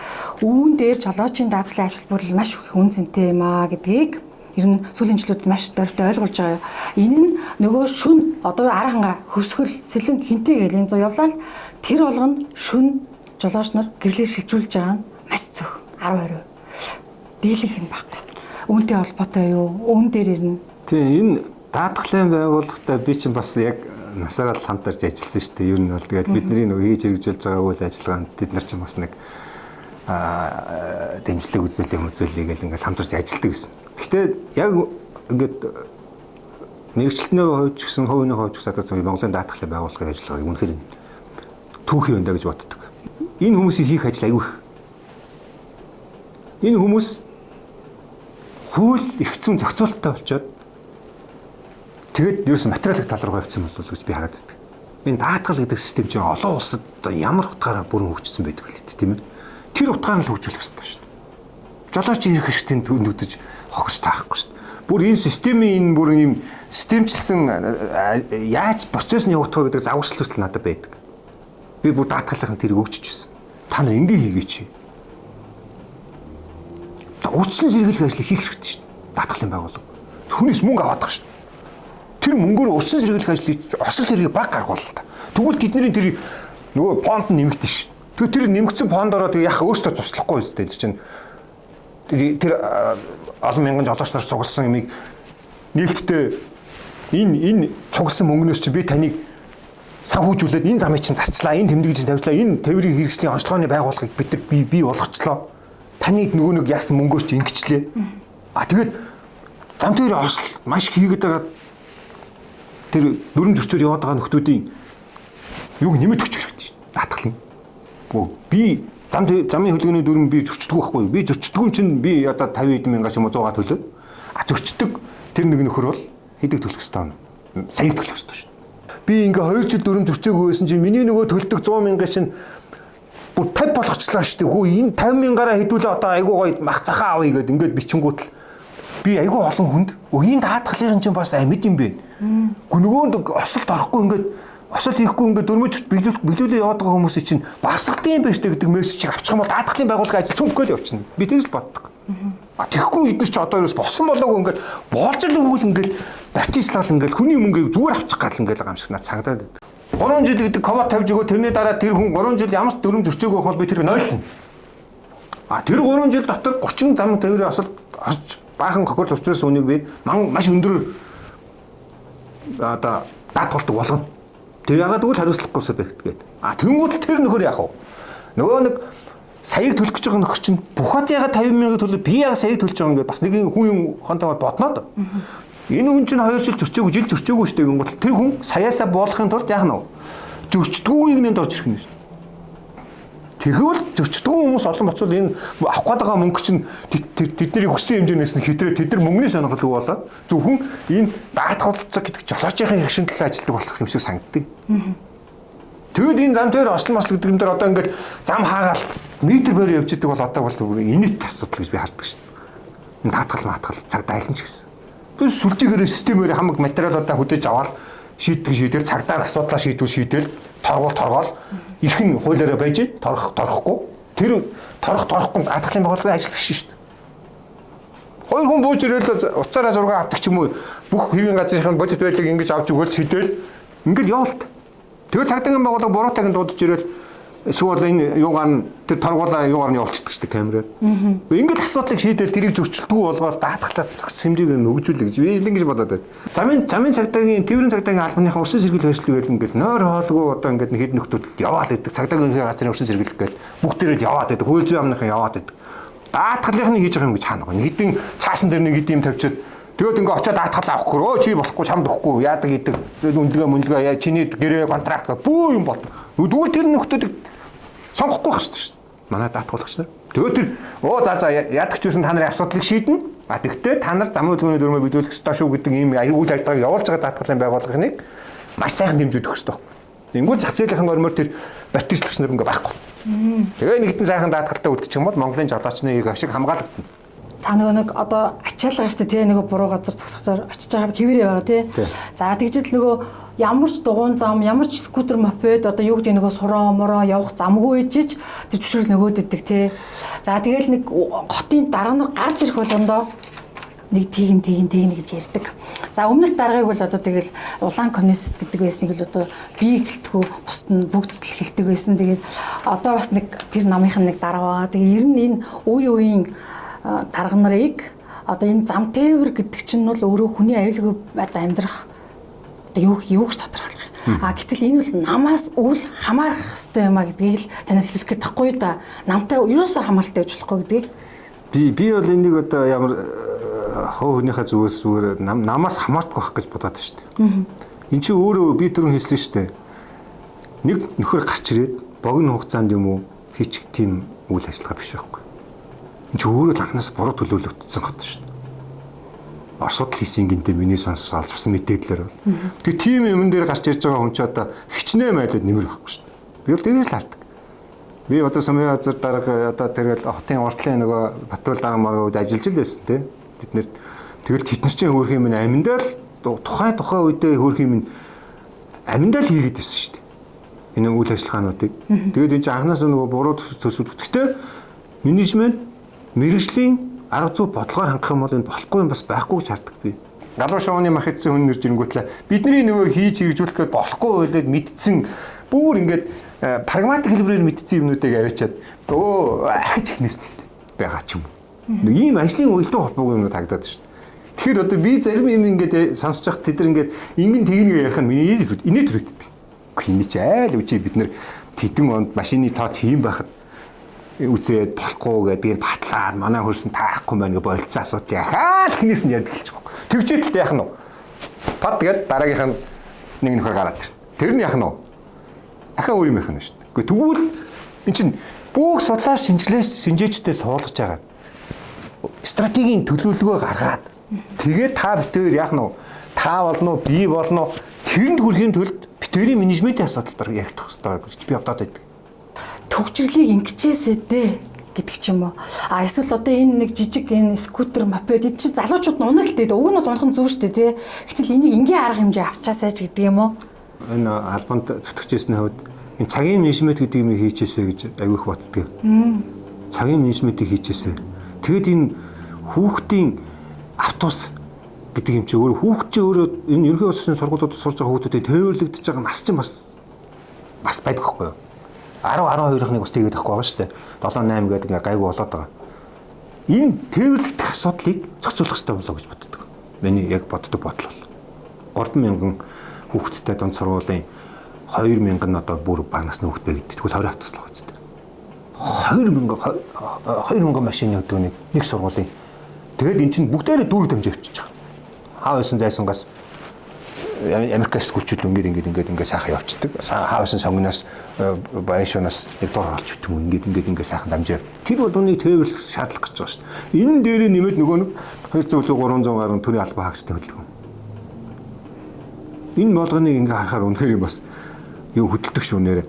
үүн дээр жолоочийн даатгалын ач холбогдол маш их үн цэнтэй юм аа гэдгийг ер нь сүүлийн жилүүдэд маш дөрвтэй ойлгуулж байгаа. Энэ нь нөгөө шүн одоо ара ханга хөвсгөл сэлэн хинтээ гэл энэ зөө явлаа л тэр болгонд шүн жолооч нар гэрлээ шилжүүлж байгаа нь маш цөх 10 20 дийлэнх нь баггүй. Үүнтэй холбоотой юу? Үүн дээр ирнэ. Тийм энэ даатгалын байгууллагатай би чинь бас яг насаараа л хамтарч ажилласан шүү дээ. Ер нь бол тэгээд бидний нөгөө хийж хэрэгжүүлж байгаа үйл ажиллагаанд тэд нар чинь бас нэг дэмжлэг үзүүлэх юм үзүүлье гэл ингээл хамтарч ажилладаг гэсэн. Гэхдээ яг ингээд мэргэжилтний хувьд ч гэсэн хувийн хувьд ч гэсэн одоо Монголын даатгалын байгууллагын ажиллагааг үнэхээр түүхий юм да гэж боддог. Энэ хүмүүсийн хийх ажил аягүй их. Энэ хүмүүс хууль эрх зүйн зохицуулттай болчоод тэгээд ерөөсөн материалын тал руу явцсан болов уу гэж би хараад байдаг. Энэ даатгал гэдэг систем чинь олон улсад ямар утгаараа бүрэн хөгжсөн байдаг вэ тийм ээ? Тэр утгаар нь л хөгжүүлэх хэрэгтэй шүү дээ. Жолооч ирэх хэрэгтэй нүдэж хохирч таарахгүй шүү дээ. Бүр энэ системийн энэ бүр ийм системчилсэн яаж процесс нь явагдах вэ гэдэг загварчлал хүртэл надад байдаг. Би бүр даатгалынхан тэрийг өгччихсэн. Та нар ингэ хийгээч. Та урьдчилан сэргийлэх ажлыг хийх хэрэгтэй шүү дээ. Даатгалын байгууллага. Хүнээс мөнгө аваад байгаа шүү дээ. Тэр мөнгөөр урьдчилан сэргийлэх ажлыг осол хэргийг баг гаргуул та. Тэгвэл тэдний тэр нөгөө фонд нь нэмэгдэн шүү. Тэгэхээр тэр нэмэгдсэн фондороо тэгээ яхаа өөртөө туслахгүй үстэй. Тэр чинь тэр олон мянган жолооч нар цугласан юмыг нээлттэй энэ цугласан мөнгнөөс чи би таныг Санхүүжүүлээд энэ замыг чинь зарчлаа, энэ тэмдэглэж чинь тавьчлаа, энэ тээврийн хэрэгслийн онцлогооны байгууллагыг бид нар бий болгочлоо. Таны нөгөө нэг яасан мөнгөөр чи ингэчлээ. А тэгээд зам тээврийн осол маш хийгээд байгаа тэр дүрм зөрчөөр яваад байгаа нөхдүүдийн юуг нэмэлт өгч хэрэгтэй шин. Даатгалын. Би замын хөдөлгөөний дүрм би зөрчдөг байхгүй. Би зөрчдөг чинь би одоо 50 мянган ч юм уу 100-аа төлөө. А зөрчдөг тэр нэг нөхөр бол хэдэг төлөх ёстой юм. Саяг төлөх ёстой шин. Би ингээ 2 жил дүрм зөрчөөгүй байсан чинь миний нөгөө төлдөг 100 мянган чинь бүр 50 болгочлаа шүү дээ. Хөө энэ 50 мянгаараа хэдүүлээ одоо айгуу гоё мах захаа авъя гэд ингээд бичингүүт л би айгуу олон хүнд энэ даатгалын чинь бас амьд юм бэ. Гү нөгөөнд осолд орохгүй ингээд осол хийхгүй ингээд дөрмөж биелүүлээ яваад байгаа хүмүүсийн чинь басгадсан юм байна штэ гэдэг мессежийг авчих юм бол даатгалын байгууллагын ажил цүнхгээл явчихна. Би тэгж л боддог. А тэгэхгүй эдгээр чи одоо ерөөс болсон болоогүй ингээд болж л өгвөл ингээд батислал ингээд хүний мөнгийг зүгээр авчих гал ингээд байгаа юм шиг надад санагдаад байдаг. 3 жил гэдэг квот тавьж өгөө тэрний дараа тэр хүн 3 жил ямар ч дүрм зөрчөөгүй бол би тэрийг нойлно. А тэр 3 жил дотор 30 зам тээврийн осол орж баахан хохирол учруулсан үнийг би маш өндөр одоо даатгалдаг болгоно. Тэр ягаад гэвэл хариуцлагагүйсээ байх гээд. А тэнгуут тэр нөхөр яах вэ? Нөгөө нэг саяг төлөх гэж байгаа нөхөр чинь бухад ягаад 50 мянган төлөө би ягаад саяг төлж байгаа юм гээд бас нэг хүн юм хонтойгоор бодноо доо. Энэ хүн чинь 2 жил зөрчөөгүй, жил зөрчөөгүй шүү дээ гингүүт тэр хүн саяасаа буулгахын тулд яах нь вэ? Зөрчдгүүг нэнд орж ирэх юм шүү. Тэгвэл зөрчдгүү хүмүүс олон боцвол энэ авах гээд байгаа мөнгө чинь тэдний хүссэн хэмжээнээс нь хэтрээ тэд нар мөнгөний сонирхолгүй болоод зөвхөн энэ даатгалцаг гэдэг жолоочийн хэгшин төлөө ажилтдаг болох юм шиг санагддаг. Тэгэд энэ зам дээр осол мосол гэдэг юм дээр одоо ингээд зам хаагаал метр бээр явж идэг бол одоо бол инээт асуудал гэж би хардаг шин. Энэ даатгал маатгал цагдаа аль нь ч гэсэн. Тэр сүлжээгээр системээр хамаг материалуудаа хөдөөж аваад шийддэг шийдэл цагдаа асуудлаа шийдвэл шийдэл торгуул торгоол эрх нь хуулиараа байж торох торхгүй тэр торох торохгүй даатгалын байгууллагын ажил биш шүү дээ. Хоёр хүн бууж ирээл уцаараа зураг авдаг ч юм уу бүх хэвийн газрын бодит байдлыг ингэж авч өгөөл шийдэл ингээл явалт. Тэгэхээр цагдаагийн байгууллага буруутайг нь дуудаж ирээл эсвэл энэ юугаар нь тэр торгуулаа юугаар нь явуулчихдаг шүү дээ камераар. Ингээд асуудлыг шийдэл тэрийг зөрчилдөггүй болгоод даатгалаас зохицсон хэмжээгээр нь хөгжүүлэх гэж би ингэж бодоод байна. Замын цагдаагийн тээврийн цагдаагийн албаныхаа өрсөн сэргийлэх ажлыг байл ингээд нойр хоолгүй одоо ингээд хэд нөхдүүд яваал гэдэг. Цагдаагийн ерөнхий газрын өрсөн сэргийлэх гээл бүгдээрээ яваад байдаг. Хууль зүйн амныхан яваад байдаг. Даатгалынх нь хийж байгаа юм гэж хаана байгаа. Нэг хэдэн цаасан дээр нэг хэдэн юм тавьчихад тэгээд ингээ очиод даатгал авахгүй өө чи болохгүй чамд өгөхгүй яадаг идэг үнэлгээ мөнлөгөө яа чиний гэрээ контракт гэх бүү юм бол. Тэгвэл тэр нөхдүүдийг сонгохгүй байх шүү дээ. Манай даатгуулагч нар. Тэгээд тэр оо за яадаг ч байсан та нарын асуудлыг шийднэ. А тэгтээ та нар замын хөдөлгөөний дүрмээ биелүүлэх ёстой шүү гэдэг ийм үйл ажиллагааг явуулж байгаа даатгалын байгууллагыг маш сайхан дэмжиж өгөх ёстой байхгүй. Ингүүл зах зээлийнхэн ормоор тэр батислагч нар ингээ байхгүй. Тэгээ нэг хэдэн сайхан даатгалтай үлдчих юм бол Монголын жолоочны ашиг хамгаалагдана. Та нөгөө нэг одоо ачаалгаа штэ тий нөгөө буруу газар зогсохоор очиж байгаа хэвээрээ байгаа тий. За тэгжэл нөгөө ямар ч дугуйн зам, ямар ч скутер мопед одоо юу гэдэг нөгөө сураа мороо явах замгүй ээжиж тэр зөвшөөрөл нөгөөд идэг тий. За тэгэл нэг хотын дараа нар гарч ирэх болгондоо нэг тэгин тэгин тэгнэ гэж ярьдаг. За өмнөх даргаыг бол одоо тэгэл улаан коммунист гэдэг байсныг л одоо би гэлтгүү бусд нь бүгд л хэлдэг байсан. Тэгээд одоо бас нэг тэр намынх нь нэг дарга байгаа. Тэгээ ер нь энэ үе үеийн дарга нарыг одоо энэ зам тээвэр гэдэг чинь бол өөрөө хүний аюулгүй одоо амьдрах одоо юу гэж тодорхойлох юм. А гэтэл энэ бол намаас үл хамаарах хэрэгтэй юм а гэдгийг л танаар хэлэх гээд тахгүй да. Намтай юусоо хамааралтай байж болохгүй гэдгийг. Би бол энийг одоо ямар хов хүнийхээ зүгээс зүгээр намаас хамаардах байх гэж бодоод байна шүү дээ. Энд чинь өөрөө би түрүүн хэлсэн шүү дээ. Нэг нөхөр гарч ирээд богино хугацаанд юм уу хийчих тийм үйл ажиллагаа биш байхгүй. Энд чинь өөрөө анхнаас буруу төлөвлөгдсөн хот шүү дээ. Оросууд л хийсэн гинтэй миний сонссон олзсон мэдээлэлээр бол. Тэгээ тийм юмн дээр гарч ирж байгаа хүн чи одоо хичнээн майлаад нэмэр байхгүй шүү дээ. Би бол тэгээс л хардаг. Би одоо сумын газар дарга одоо тэргээл хотын уртлын нөгөө Батбал дарга марга үед ажиллаж л байсан тий. Бид нэр тэгэл тэд нар чинь хөөрх юм аминдаа л тухайн үедээ хөөрх юм аминдаа л хийгээд байсан шүү дээ. Энэ үйл ажиллагаануудыг. Тэгээд энэ чинь анханаас нөгөө буруу төсөв. Гэхдээ менежмент мэрэгжлийн арга зүй бодлогоор хангах юм бол энэ болохгүй юм бас байхгүй гэж хардаг би. Галуу шууны мах идсэн хүн нэрж ирэнгүүтлээ бидний нөгөө хийж хэрэгжүүлэх гээд болохгүй байлээд мэдсэн бүр ингээд прагматик хэлбэрээр мэдсэн юмнуудыг аваачаад өө ахиж ихнээс байгаа ч юм уу. Нэг ийм ажлын уялдаа холбоогүй юмнууд харагдаад шүү дээ. Тэгэхээр одоо би зарим юм ингээд сонсож байхад тэд нар ингээд ингэн тэгнэ ярих нь миний инээ төрөгддөг. Үгүй энэ чи айл үжи бид нэр тэдэн онд машины тоод хийм байхад үзээд болохгүй гэдэг нь батлаад манай хөрсөн таахгүй байна гэж болцсон асуудал яхаа л хинээс нь ярьдаг л чих. Тэгжээд л яах нь вэ? Пад гээд дараагийнх нь нэг нөхөр гараад ирнэ. Тэр нь яах нь вэ? Дахиад өөр юм яах нь шүү дээ. Үгүй тэгвэл эн чинь бүх судлаач шинжилээч шинжээчтэй суулгаж байгаа. Стратегийн төлөвлөгөө гаргаад тэгээд та битээр яах нь вэ? Та болно уу, би болно уу? Тэрэнд хүрэхийн тулд битэрийн менежментийн асуудал баг яригдах хэрэгтэй гэж би бодоод байдаг. Төгжрлийг ингэчээсээ дээ гэдэг ч юм уу. А эсвэл одоо энэ нэг жижиг энэ скутер, мопед энэ чинь залуучууд нь унаг л дээ. Уг нь бол унах нь зөв шүү дээ, тий. Гэтэл энийг энгийн арга хэмжээ авчаасай ч гэдэг юм уу? Энэ албанд зүтгэжсэний хувьд энэ цагийн менежмент гэдэг юм хийчээсэй гэж аягүй их боддог. Цагийн менежментийг хийчээсэй. Тэгэд энэ хүүхдийн автобус гэдэг юм чи өөрөө хүүхд чи өөрөө энэ ерөнхий боловсролын сургуулиудад сурж байгаа хүүхдүүдэд тээвэрлэгдэж байгаа нас чинь бас байдаг байхгүй юу? 10 12-ны бас тэгээд байхгүй байгаа шүү дээ. 7 8 гэдэг ингээ гайгүй болоод байгаа. Энэ тээвэрлэгдэх асуудлыг зохицуулах хэрэгтэй болоо гэж боддог. Миний яг боддог бодол бол 3000 хүүхэдтэй дунд сургуулийн 2000 нь одоо бүр бага насны хүүхэд бай гэдэг. Тэгвэл 20 автобус л байгаа зү. 2000 машины өдөөний нэг сургуулийн. Тэгээд эн чинь бүгдээрээ дүүрэг дамжиж явчихж байгаа. Хаа байсан зайсангаас Америк скулчүүд ингээд сайхан явцдаг. Хаа байсан сонгоноос баяшунаас нэг дор олж өгдөг юм. Ингээд сайхан дамжаа. Тэр болгоныг тээвэрлэх шаардлага гарч байгаа шүү дээ. Энэ дээрээ нэмээд нөгөө нэг 200 300 гаруй төрийн албан хаагчтай хөдөлгөөн. Энэ болгоныг ингээ харахаар үнэхээр юм бас юу хөдөлдөг шүү нэрэ.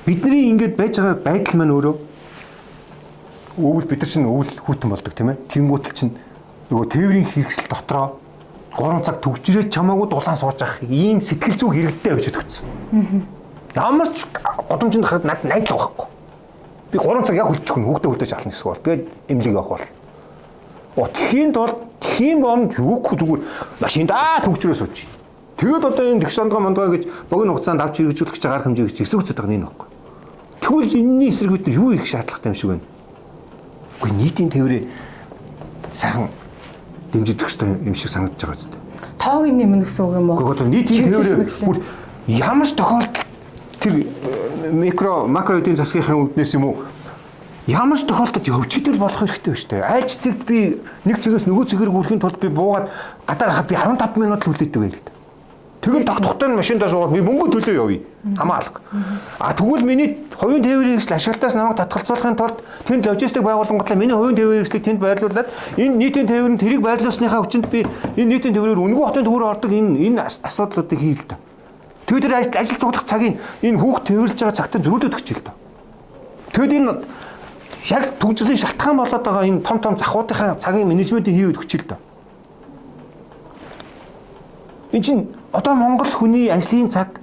Бидний ингээд байж байгаа байдал маань өөрөө өвөл бид нар чинь өвөл хүйтэн болдог тийм ээ. Тэнгүүтэл чинь нөгөө тээврийн хэрэгсэл дотроо 3 цаг төгжрээд чамаагүй дулаан сууж авах ийм сэтгэл зүй хэрэгтэй явж өгсөн. Ямар ч годомжинд хараад над найдлага байхгүй. Би 3 цаг яг хөлчих нь хүүхдээ хөдөөж авах гэсэн бол тэгээд эмнэлэг явах бол. Тхийн тулд тхийн бонд юугүй зүгээр машиндаа төгжрөө сууж. Тэгээд одоо энэ тэгш ондгоо мондгоо гэж богино хугацаанд авч хэрэгжүүлэх гэж арга хэмжээ гэж эсвэрцээд байгаа нь энэ байхгүй. Тэгвэл энэний эсрэг бид юу их шаардлагатай юм шиг байна. Үгүй нийтийн тээврээ сайхан дэмжиж өгөх юм шиг санагдаж байгаа зү. Тоог нэмнэ гэсэн үг юм уу? Үгүй одоо нийтийн тээврээ бүр ямар ч тохиолдолд тэр микро макро эдийн засгийнхын үүднээс юм уу ямар ч тохиолдолд явж идэл болох хэрэгтэй биш үү? Айж цэгт би нэг цэгээс нөгөө цэгээр хүрэхин тулд би буугаад гадаа гарахад би 15 минут л хүлээдэг байл л да. Тэгэл тогтохтой нь машиндаа суугаад би мөнгө төлөө явъя. Хамаа алга. А тэгвэл миний хувийн тээврийн хэрэгсэл ашиглалтаас намайг татгалзуулахын тулд тэнд логистик байгууллагатлаа миний хувийн тээврийн хэрэгслийг тэнд байрлуулад энэ нийтийн тээвэр нь тэрийг байрлуулсныхаа хүчинд би энэ нийтийн тээврээр үнэгүй хотын төвөр ордог энэ асуудлуудыг хийл та. Тэгээд тэр ажил цуглах цагийг энэ хүүхд тээвэрлж байгаа цагтаа зөрүүлээд өгч л та. Тэгэд энэ яг төгжлийн шалтгаан болоод байгаа энэ том том захуудынхаа цагийн менежментийг хийгээд өгч л та. Энд чинь одоо Монгол хүний ажлын цаг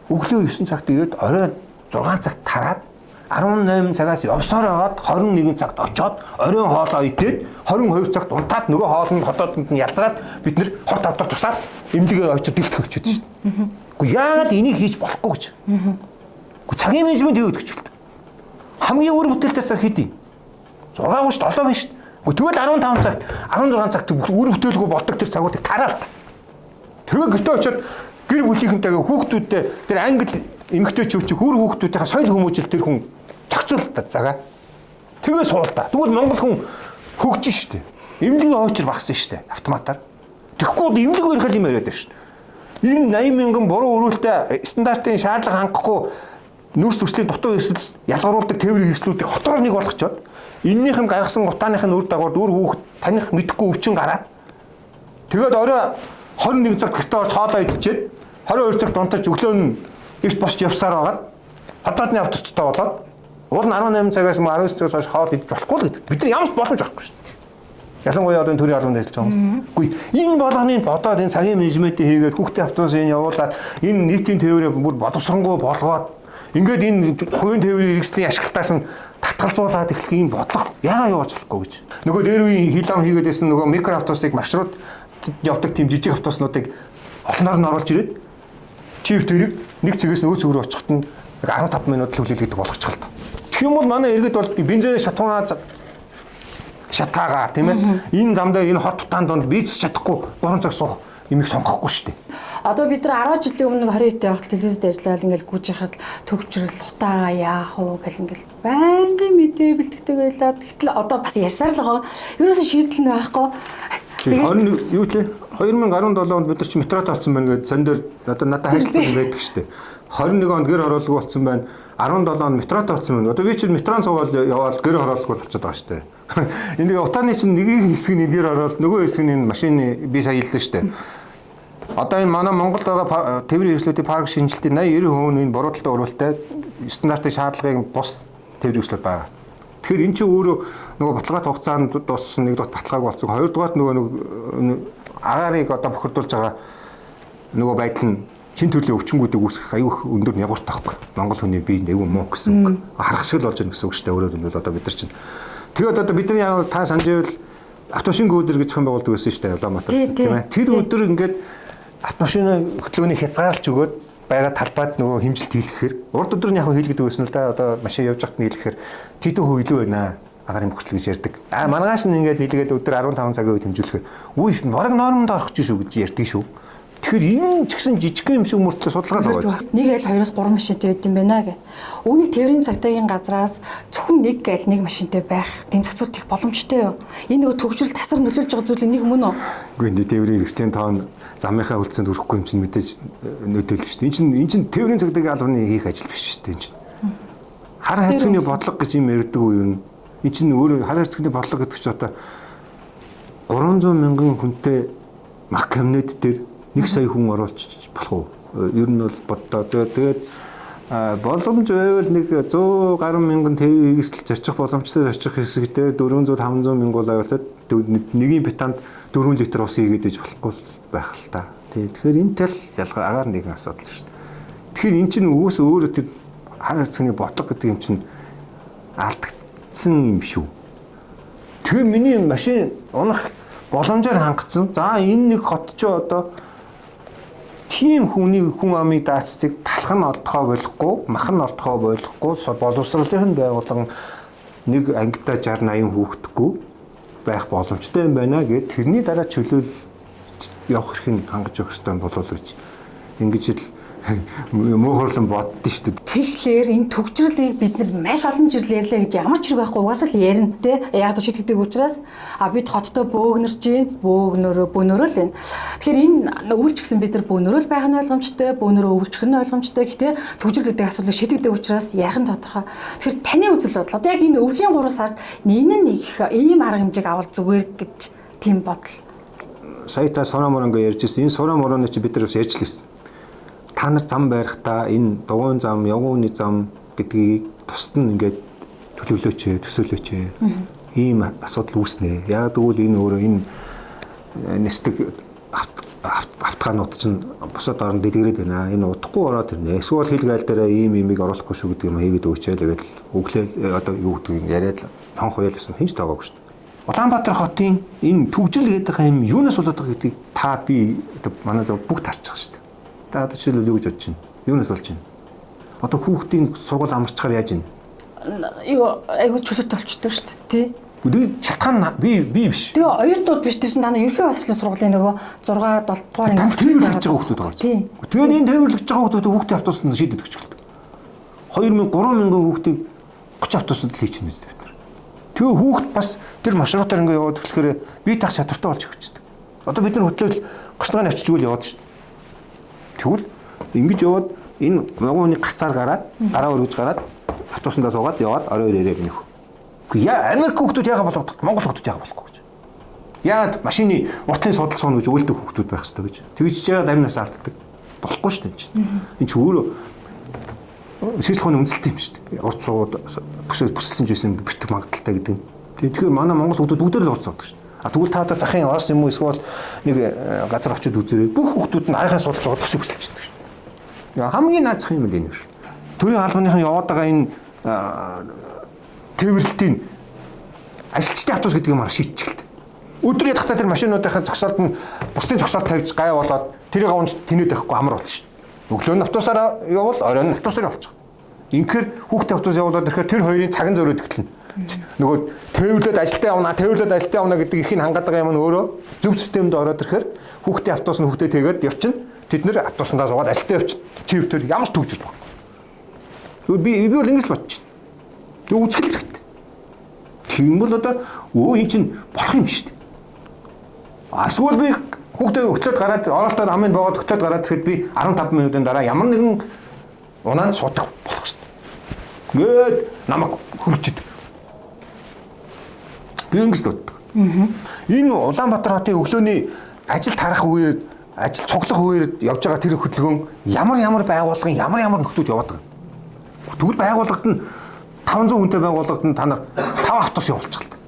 өглөө 9 цагт ирээд орой 6 цагт тараад 18 цагаас явсаар байгаад 21 цагт очоод оройн хоолоо идээд 22 цагт унтаад нөгөө хоолнд хотоодонд нь ялзраад бид нэр хорт авдар тусаад эмнэлгээ очиж дэлгэх өчөөд шин. Үгүй яагаад энийг хийж болохгүй гэж. Үгүй цагийн менежмент хийгээд өгч л. Хамгийн үр бүтээлтэй цаг хэд юм? 6:37 байна шин. Үгүй тэгвэл 15 цагт 16 цагт үр бүтээлгүй болдог тэр цагуудыг тараал та. Тэгээ гэртээ очиод гэр бүлийнхэнтэйгээ хүүхдүүдтэй тэр англи эмэгтэйчүүд чи хүүр хүүхдүүдийнхээ соёл хүмүүжил тэр хүн зохицуул та загаа. Тэгээ суул та. Тэгвэл монгол хүн хөгжин штэ. Эмнэлгийн ойчор багсан штэ автоматар. Тэгэхгүй бол эмнэлэг барих юм яриад байна штэ. Энэ 80 мянган буруу өрөөлтэй стандартын шаардлага хангахгүй нүүрс төслийн дутуу эрсдэл ялгаруулдаг тээврийн хэрэгслүүдийг хотоор нэг болгочоод эннийх нь гаргасан утааных нь үр дагавар үр хүүхд таних мэдэхгүй өвчин гараад тэгээд орой 21 цагт гэртээ орж хоолоо идчихэд 22 цагт унтаж өглөө нь эрт босч явсаар байгаад хотоодны автобустай болоод уул нь 18 цагаас 19 цагаас хойш хоол идэж болохгүй л гэдэг. Бид нар ямар ч боломж байхгүй шүү дээ. Ялангуяа одоо энэ төрийн албанд ажиллаж байгаа хүмүүс. Үгүй энэ болгоныг бодоод энэ цагийн менежментийг хийгээд хүүхдийн автобусыг явуулаад энэ нийтийн тээврээ бүр боловсронгуй болгоод ингээд энэ хувийн тээврийн хэрэгслийн ашиглалтаас нь татгалзуулаад эхлэх ийм бодлого яагаад явуулж болохгүй гэж. Нөгөө дээр үеийн хил ам хийгээд байсан нөгөө микро автобусыг маршрут явдаг тийм жижиг автобуснуудыг олноор нь оруулж ирээд чип тэрийг нэг цэгээс нөгөө цэг рүү очиход нь 15 минут л хүлээлгэдэг болгочих л та. Тэгэх юм бол манай иргэд бол бензиний шатхуунаа шатаага тийм ээ. Энэ зам дээр энэ хот тутаан донд бийцэж чадахгүй 3 цаг суух юмыг сонгохгүй шүү дээ. Одоо бид нар 10 жилийн өмнө 20 тэй байхад телевизэд ажиллаад ингээл гүйж яхад төгжрөл утаа яах уу гэл ингээл байнгын мэдээ бэлтгэдэг байлаа. Тэгтэл одоо бас ярьсаар л байгаа. Ерөөсөө шийдэл нь байхгүй. Тэгээд юу лээ? 2017 онд бид нар чи метрот болсон байна гэдэг сан дээр одоо надад хайрлах юм байдаг шүү дээ. 21 онд гэр хороолгүй болсон байна. 17 онд метрот болсон байна. Одоо би чинь метрон суугаад яваал гэр хороолгүй болчиход байгаа шүү дээ. Энэ нэг утааны чинь нэг хэсэг нь гэр хороол, нөгөө хэсэг нь энэ машины би сая хэллээ шүү дээ. Одоо энэ манай Монголд байгаа тээврийн хэрэгслүүдийн парк шинжилтийн 80 90% нь энэ буруу талтай өрөөлтэй стандартын шаардлагын бус тээврийн хэрэгслүүд байгаа. Тэгэхээр эн чинь өөрөө нөгөө баталгаат хугацаанд дууссан, нэгдүгээр баталгааг болсон, хоёрдугаар нөгөө нэг агаарыг одоо бохирдуулж байгаа нөгөө байдал нь чин төрлийн өвчнгүүдийг үүсгэх аюу их өндөр нягуурт байхгүй. Монгол хүний биеинд аюу муу гэсэн үг. Харах шиг л болж байна гэсэн үг шүү дээ. Өөрөөр хэлбэл одоо бид нар чинь. Тэгээд одоо бидний та санаж байвал автомашин өдөр гэж зохион байгуулдаг байсан шүү дээ. Улаанбаатар тийм ээ. Тэр өдөр ингээд автомашины хөдөлгөөнийг хязгаарлаж өгөөд байгаа талбайд нөгөө хэмжилт хийлгэхээр урд өдөр нь яг хийлгэдэг байсан л да. Одоо машин явж байхад нь хийлгэхээр тэдэн хувь илүү байна. Агарын бөхтөл гэж ярьдаг. А мангааш нь ингээд хийлгээд өдөр 15 цагийн үед хэмжүүлэхээр үгүй бараг нормонд орох гэж шүү гэж ярьдаг шүү. Тэгэхээр энэ ч гэсэн жижигхэн юм шиг мөртлөө судалгаа л байгаа. Нэг айл 2-3 машинтай байд юм байна гэ. Үүнийг тээврийн цагдаагийн газраас зөвхөн нэг айл нэг машинтай байх тэм зохицуулт их боломжтой юу? Энэ нөгөө төгжрөл тасар нөлөөлж байгаа зүйлийн нэг мөн үү? Үгүй энэ тээврийн хэрэгслийн тоон замынхаа үлдсэнд хүрэхгүй юм чинь мэдээж нөдөөл шүү дээ. Энэ чинь тээврийн цагдаагийн албаны хийх ажил биш шүү дээ энэ чинь. Хар хайрцагны бодлого гэж юм ярьдаг үү юм? Энэ чинь өөрөө хар хайрцагны бодлого гэдэг чинь одоо 300 мянган хүнтэй мах кабинет дээр 1 сая хүн оруулчих болох уу? Ер нь бол боддоо. Тэгээд боломж байвал нэг 100 гаруй мянган тээврийн хэрэгсэл зорчих боломжтой зорчих хэсэг дээр 400 500 мянга бол аваад нэгийн бетанд 4 литр ус хийгээд иж болохгүй байх л та. Тэгэхээр энэ тал ялгаа агаар нэгэн асуудал шүү дээ. Тэгэхээр эн чинь өгөөс өөрөө тэр хар хайрцагны бодлого гэдэг юм чинь алдагдсан юм шүү. Тэгэхээр миний машин унах боломжоор хангацсан. За энэ нэг хот ч одоо тийм хүний хүн амын даацтыг талах нь олдохоо болохгүй, мах нь олдохоо болохгүй, боловсролын байгууллага нэг ангидаа 60 80 хүүхэдгүй байх боломжтой юм байна гэд тэрний дараа чөлөөл явах эрхийг хангаж өгөх ёстой болов уу гэж ингэж л муухарлан боддоо шүү дээ. Тэгэхээр энэ төгжрлийг бид нар маш олон жил ярьлаа гэж ямар ч хэрэг байхгүй угаасаа л ярина те. Яг л шийдэгдэг учраас а бид хоттой бөөгнөрч гин бөөгнөрөө бөөнөрөө л байна. Тэгэхээр энэ өвлч гэсэн бид нар бөөнөрөө л байх нь ойлгомжтой, бөөнөрөө өвлчих нь ойлгомжтой. Гэтэ төгжрөл гэдэг асуудлыг шийдэгдэг учраас ярих нь тодорхой. Тэгэхээр таны үзэл бодол одоо яг энэ өвлийн 3 сард энэ нь их ийм арга хэмжээг авал зүгээр гэж тийм бодол. Сая та сураа морон гэж ярьж ирсэн. Энэ сураа морооны чи бид нар бас ярьж л ирсэн. Та нар зам байрахтаа энэ дугуйн зам, явган хүний зам гэдгийг тусад нь ингээд төлөвлөөч, төсөөлөөч. Ийм асуудал үүснэ. Яг тэгвэл энэ өөрөө энэ нисдэг автгаанууд чинь бусад оронд дэлгэрээд байна. Энэ удахгүй ороод ирнэ. Эсвэл хил гайл дээрээ ийм имийг оруулахгүй шүү гэдэг юм хийгээд өгчээ л тэгэл өглөө одоо юу гэдэг юм яриад тонх хуяал гэсэн хинч тоогоогүй шүү дээ. Улаанбаатар хотын энэ түгжрэл гэдэг юм юунаас болоод байгаа гэдгийг та би манай зөв бүгд харж байгаа шүү дээ. Та одоо жишээлбэл юу гэж бодож байна? Юунаас болж байна? Одоо хүүхдийн сургууль амарчхаар яаж байна? Юу айгуу чөлөөтэй болчтой шүү дээ. Тий. Тэгээд шалтгаан би биш. Тэгээ оюутнууд биш тэр чинь дандаа ерөнхий боловсролын сургуулийн нөгөө 6 7 дугаар анги тээвэрлэж байгаа хүүхдүүд байгаа. Тий. Тэгээд энэ тээвэрлэж байгаа хүүхдүүд хүүхдийн автобусанд шийдэд өгч эхэлдэг. 2000 3000 хүүхдийг 30 автобусанд л хийчихнэ үстэй бид нар. Тэгээ хүүхд бас тэр маршрутаар ингээ яваад эхлэхээр бие таах чадвартай болж эхэлчихдэг. Одоо бид нар хөтлөөл гоцногоо авчиж үйл яваад шүү. Тэгвэл ингэж яваад энэ могооны гацаар гараад гараа өргөж гараад автобусандаа суугаад яваад орой ирээрээ гэнэ. Үгүй яа Америк хүүхдүүд яагаад болох вэ? Монгол хүүхдүүд яагаад болохгүй гэж. Яагаад машины уртлын судал сууна гэж уйлдаг хүүхдүүд байх ёстой гэж. Тэгж яагаад амнаас алддаг. Болохгүй шүү дээ энэ чинь. Энэ чинь өөрөө шийдэл ухааны үндэслэлтэй юм шүү дээ. Урт сууд бүсэлсэн ч байсан битэг магадaltaй гэдэг. Тэгэхээр манай монгол хүүхдүүд бүгдээр л урт суудаг шүү дээ. А тэгвэл та одоо захын Орос юм уу эсвэл нэг газар очиод үзээрэй. Бүх хүүхдүүд нь арийнхаа судалж байгаа төсөв бүсэлчихдэг шүү. Хамгийн наазах юм л энэ шүү. Төрийн албаныхан яваад байгаа энэ тээвэрлэлтийн ажилчдын автобус гэдэг юм аа шийдчихэлтэй. Өдөр ядахтаа тэр машинуудынхаа зогсоолд нь бусдын зогсоол тавьж гай болоод тэрийг унж тэнээд байхгүй амар болно шүү. Өглөө нь автобусаараа явбал оройн нь автобусаар явчих. Инхээр хүүхдээ автобус явуулаад ирэхээр тэр хоёрын цаган зөрөөд эхэлнэ. Нөгөө тээвэрлээд ажилдаа явна, тээвэрлээд ажилдаа явна гэдэг эрхийг хангаад байгаа юм нь өөрөө зөв системд ороод ирэхээр хүүхдээ автобус нь хүүхдээ тэгээд явчихна. Тэд нэр автобусандаа суугаад ажилдаа явчих. Цэвтер ямар ч төгжил баг. Би бол ингэж л бодчих. Тэг үзэх хэрэгтэй. Тэгмэл одоо өө эн чинь болох юм шүү дээ. Эсвэл би хүүхдээ хөтлөөд гараад оролтоор амын боогод хөтлөөд гараад ирэхэд би 15 минутын дараа ямар нэгэн унаанд суудаг болох хэрэгтэй. Гээд намайг хөрчдөг. Би ингэж л боддог. Энэ Улаанбаатар хотын өглөөний ажил тарах үеэр, ажил цуглах үеэр явж байгаа тэр хөдөлгөөн ямар ямар байгууллагын ямар ямар нөхдүүд яваад байгаа. Тэгвэл байгууллагад нь 500 хүнтэй байгууллагад нь та нар 5 автобус явуулчих л та.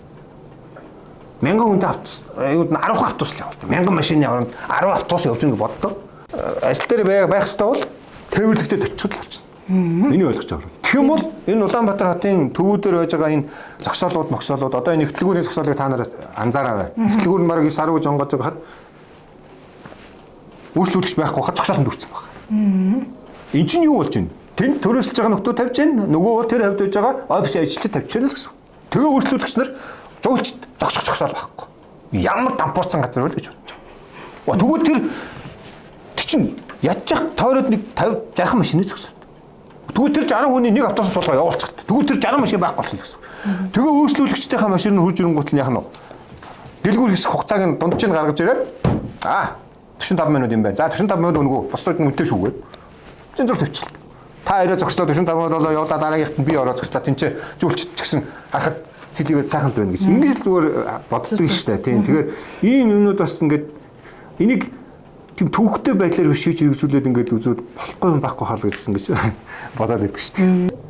1000 хүнтэй автобус, юуд нь 10 автобус л явуулдаг. 1000 машины оронд 10 автобус явж байгаа гэж боддог. Ажил дээр байх ёстой бол тээвэрлэгтээ төчөд л очно. Миний ойлгож байгаа. Тэгэх юм бол энэ Улаанбаатар хотын төвүүдээр байж байгаа энэ зогсоолууд, могсоолууд одоо энэ ихтлгүүрийн зогсоолыг та нар анзаараарай. Ихтлгүүр нь бараг 9 сар гэж онгоож байхад үйлчлүүлэгч байхгүй хад зогсоолд үрцэн байна. Энд чинь юу болж байна? Тэнд төрөөсөлж байгаа нөхдөө тавьж байна. Нөгөө тэр хавьд байж байгаа офисын ажилчид тавьж байна л гэсэн. Тэгээ үйлчлүүлэгч нар жуулчд зогсох зогсоол байхгүй. Ямар дампуурсан газар вэ гэж бодож байгаа. Тэгвэл тэр чинь ядчих тойроод нэг 50 60 машины зогсоол. Тэгвэл тэр 60 хүний нэг автобус суулгаа явуулчих. Тэгвэл тэр 60 машин байхгүй болсон гэсэн. Тэгээ үйлчлүүлэгчдийнхээ машин нь хурж ирэнгүүт нь яах нь вэ? Дэлгүүр хэсэх хугацааг нь дундч нь гаргаж ирээд 45 минут юм байна. За 45 минут өнгөө бусдад нь үнэтэй шүүгээд. Зэн зур тавьчихлаа. Та ирээ зогслоо 45 минут болоо явуулаа дараагийнхт нь би ороо зогслоо. Тинчээ жуулчд ч гэсэн харахад сэлийгээд сайхан л байна гэж. Ингэж л зүгээр боддог шүү дээ. Тийм. Тэгэхээр ийм юмнууд бас ингээд энийг тийм түүхтэй байдлаар биш хийж хэрэгжүүлээд ингээд үзвэл болохгүй юм байхгүй хал гэж ингэж бодоод идэг шүү дээ.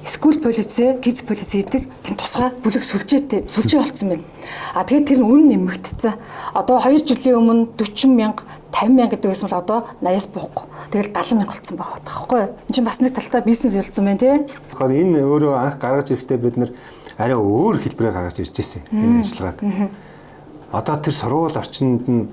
School police, kids police гэдэг тийм тусгай бүлэг сүлжээтэй сүлжээ болсон байна. А тэгээд тэр нь үн нэмэгдсэн. Одоо 2 жилийн өмнө 40 мянга, 50 мянга гэдэг байсан бол одоо 80-аас буухгүй. Тэгэл 70 мянга болсон байгаа байхгүй юу? Энд чинь бас нэг талтай бизнес болсон байна тий. Тэгэхээр энэ өөрөө анх гаргаж ирэхдээ бид нэр арай өөр хэлбэрээр гаргаж ирж ирсэн энэ ажиллагааг. Одоо тэр сургууль орчинд нь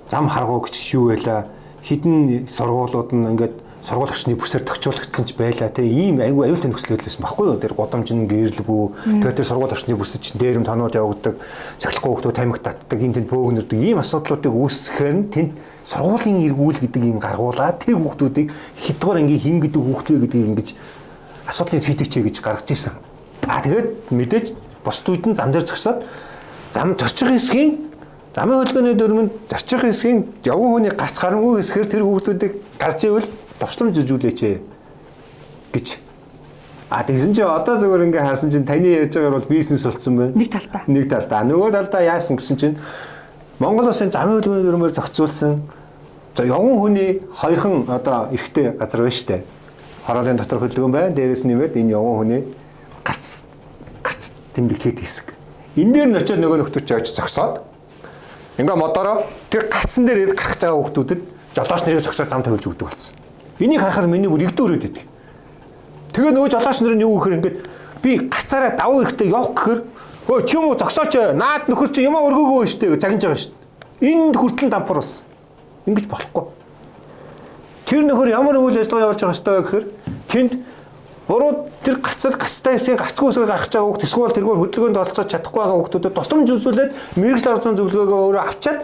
зам харгуу гэж юу байла? Хідэн сургуулиуд нь ингээд сургууль орчны бүсээр тохиолдсон ч байла тий ийм айгүй аюултай нөхцөл байдал байсан баггүй юу? Тэр гудамж нь гэрэлгүй. Тэгээд тэр сургууль орчны бүсэд чинь дээрэм тонууд явагддаг, цахилгаан хүүхдүүд тамхи татдаг, энэ тэнд бөөгнөрдөг ийм асуудлуудыг үүсгэхээр нь тэнд сургуулийн эргүүл гэдэг ийм гаргуулаад тэр хүүхдүүдийг хэддүгээр ангийн хин гэдэг хүүхдүү гэдгийг ингэж асуудлын сэтгчээ гэж гаргаж ирсэн. А тэгээд мэдээж бусд үед нь зам дээр зогсоод зам зорчих хэсгийн замын хөдөлгөөний дүрмэнд зорчих хэсгийн явган хүний гарц гарангүй хэсгээр тэр хүүхдүүдийг гарч ивэл тусламж үзүүлээч гэж. А тэгсэн чинь одоо зөвөр ингээ харсан чинь таны ярьж байгаагаар бол бизнес болсон байна. Нэг талдаа. Нэг талдаа. Нөгөө талдаа яасан гэсэн чинь Монгол улсын замын хөдөлгөөний дүрмээр зохицуулсан за явган хүний хоёрхан одоо эрхтэй газар байна шүү дээ. Хороолын дотор хөдөлгөөн байна. Дээрээс нэмээд энэ явган хүний гарц гарц тэмдэглэхэд хэсэг. Энэ дээр нь очиод нөгөө нөхдөд ч очиж зогсоод ингээ модороо тэр гарцсан дээр гарах гэж байгаа хүүхдүүдэд жолооч нарыг зогсоод зам тавиулж өгдөг болсон. Энийг харахаар миний бүр игдүүрээд идэг. Тэгээ нөгөө жолооч нар нь юу гэхээр ингээд би гацаараа давуу эрэхтэй явах гэхээр өө чи юм уу зогсооч наад нөхөр чи юмаа өргөөгөө штэ гэж загнаж байгаа штэ. Энд хүртэл дампуур болсон. Ингэж болохгүй. Тэр нөхөр ямар үйл ажиллагаа явуулж байгаа хэвээр гэхээр тэнд буруу тэр гацаад гацтай хэсгийн гацгүй хэсгээр гарах гэж байгаа хүүхд эсвэл тэргээр хөдөлгөөнд оролцож чадахгүй байгаа хүүхдүүдэд тусламж үзүүлээд мэргэжил оролцсон зөвлөгөөгөө өөрөө авчаад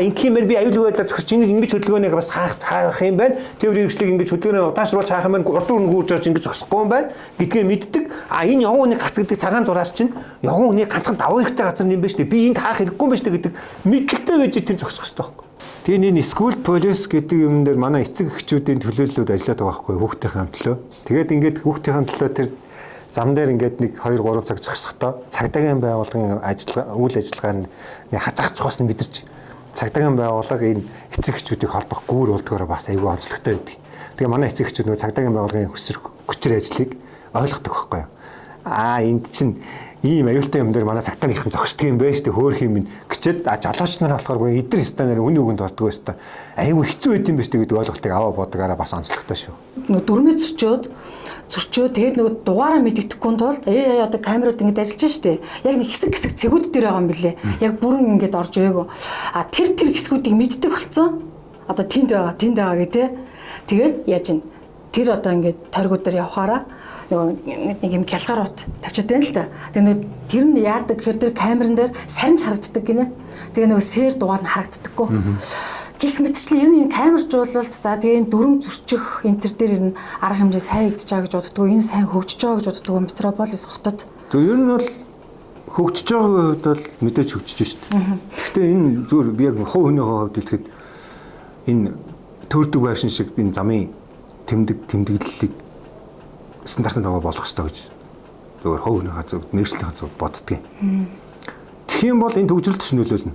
ингэх юм байна би аюулгүй байдлаар зогсож энийг ингэж хөдөлгөөнийг бас хаах юм байна тэр хэрэгслийг ингэж хөдөлгөөний удаашруулж хаах юм байна урд нь гүйж орж ингэж зогсохгүй юм байна гэдгээ мэддэг. А энэ явган хүний гац гэдэг цагаан зураас чинь явган хүний ганцхан давуу хэрэгтэй газар юм байна шүү дээ. Би энд хаах хэрэггүй юм байна шүү дээ гэдэг мэдлэгтэй байж тэр зогсох хэрэгтэй байхгүй. Тэгээ энэ school police гэдэг юм дээр манай эцэг эхчүүдийн төлөөллүүд ажиллаад байгаа байхгүй хүүхдийнхээ төлөө. Тэгээд ингээд хүүхдийнхээ төлөө тэр зам дээр ингээд 1 2 3 цаг зогсохдоо цагдаагийн байгууллагын ажиллагаа үйл ажиллагааны хазах цухаас нь мэдэрч цагдаагийн байгууллага энэ эцэг эхчүүдийг холбох гүүр болдгоороо бас аюул онцлогтой байдаг. Тэгээ манай эцэг эхчүүд нөгөө цагдаагийн байгууллагын хүчээр ажлыг ойлгодог байхгүй юу? Аа энд чинь ийм аюултай юм дээр манай цагдаагийнхан зогсдог юм байна шүү дээ хөөх юм гэчээд жолооч нар болохоор үгүй эдэр станаар үний үгэнд ордог байсан та аюул хэцүү байд юм байна шүү дээ гэдэг ойлголтыг аваа бодгаараа бас онцлогтой шүү. Нөгөө дүрмээ зөрчөөд тэгээд нөгөө дугаараа мэддэхгүй тулд одоо камерууд ингэж ажиллаж шүү дээ. Яг нэг хэсэг хэсэг цэгүүд дээр байгаа юм билэ. Яг бүрэн ингэж орж ирээгүй. А тэр хэсгүүдийг мэддэг болсон. Одоо тэнд байгаа гэ тэ. Тэгээд яаж ин тэр одоо ингэж тойргууд дээр явхаараа нөгөө нэг юм гялгарууд тавьчихад байна л да. Тэгээ нөгөө тэр нь яадаг гэхээр тэр камеран дээр сарнж харагддаг гинэ. Тэгээ нөгөө сэр дугаар нь харагддаггүй. Гэх мэтчлэн ер нь энэ камержуулалт, за тэгээ энэ дүрм зөрчих энэ төр дээр ер нь арга хэмжээ сайн хийгдэж байгаа гэж боддгоо, энэ сайн хөгжиж байгаа гэж боддгоо Метрополис хотод. Зөв ер нь бол хөгжиж байгаагийн хувьд бол мэдээж хөгжиж шүү дээ. Гэхдээ энэ зүгээр би яг хувь хүнийхээ хувьд хэлэхэд энэ төрдөг байшин шиг энэ замын тэмдэглэлийг стандартын дагуу болгох ёстой гэж зүгээр хувь хүнийхээ зөв мэргэжлийн зөв боддгийн. Тэгэх юм бол энэ төгжрөлт ч нөлөөлнө.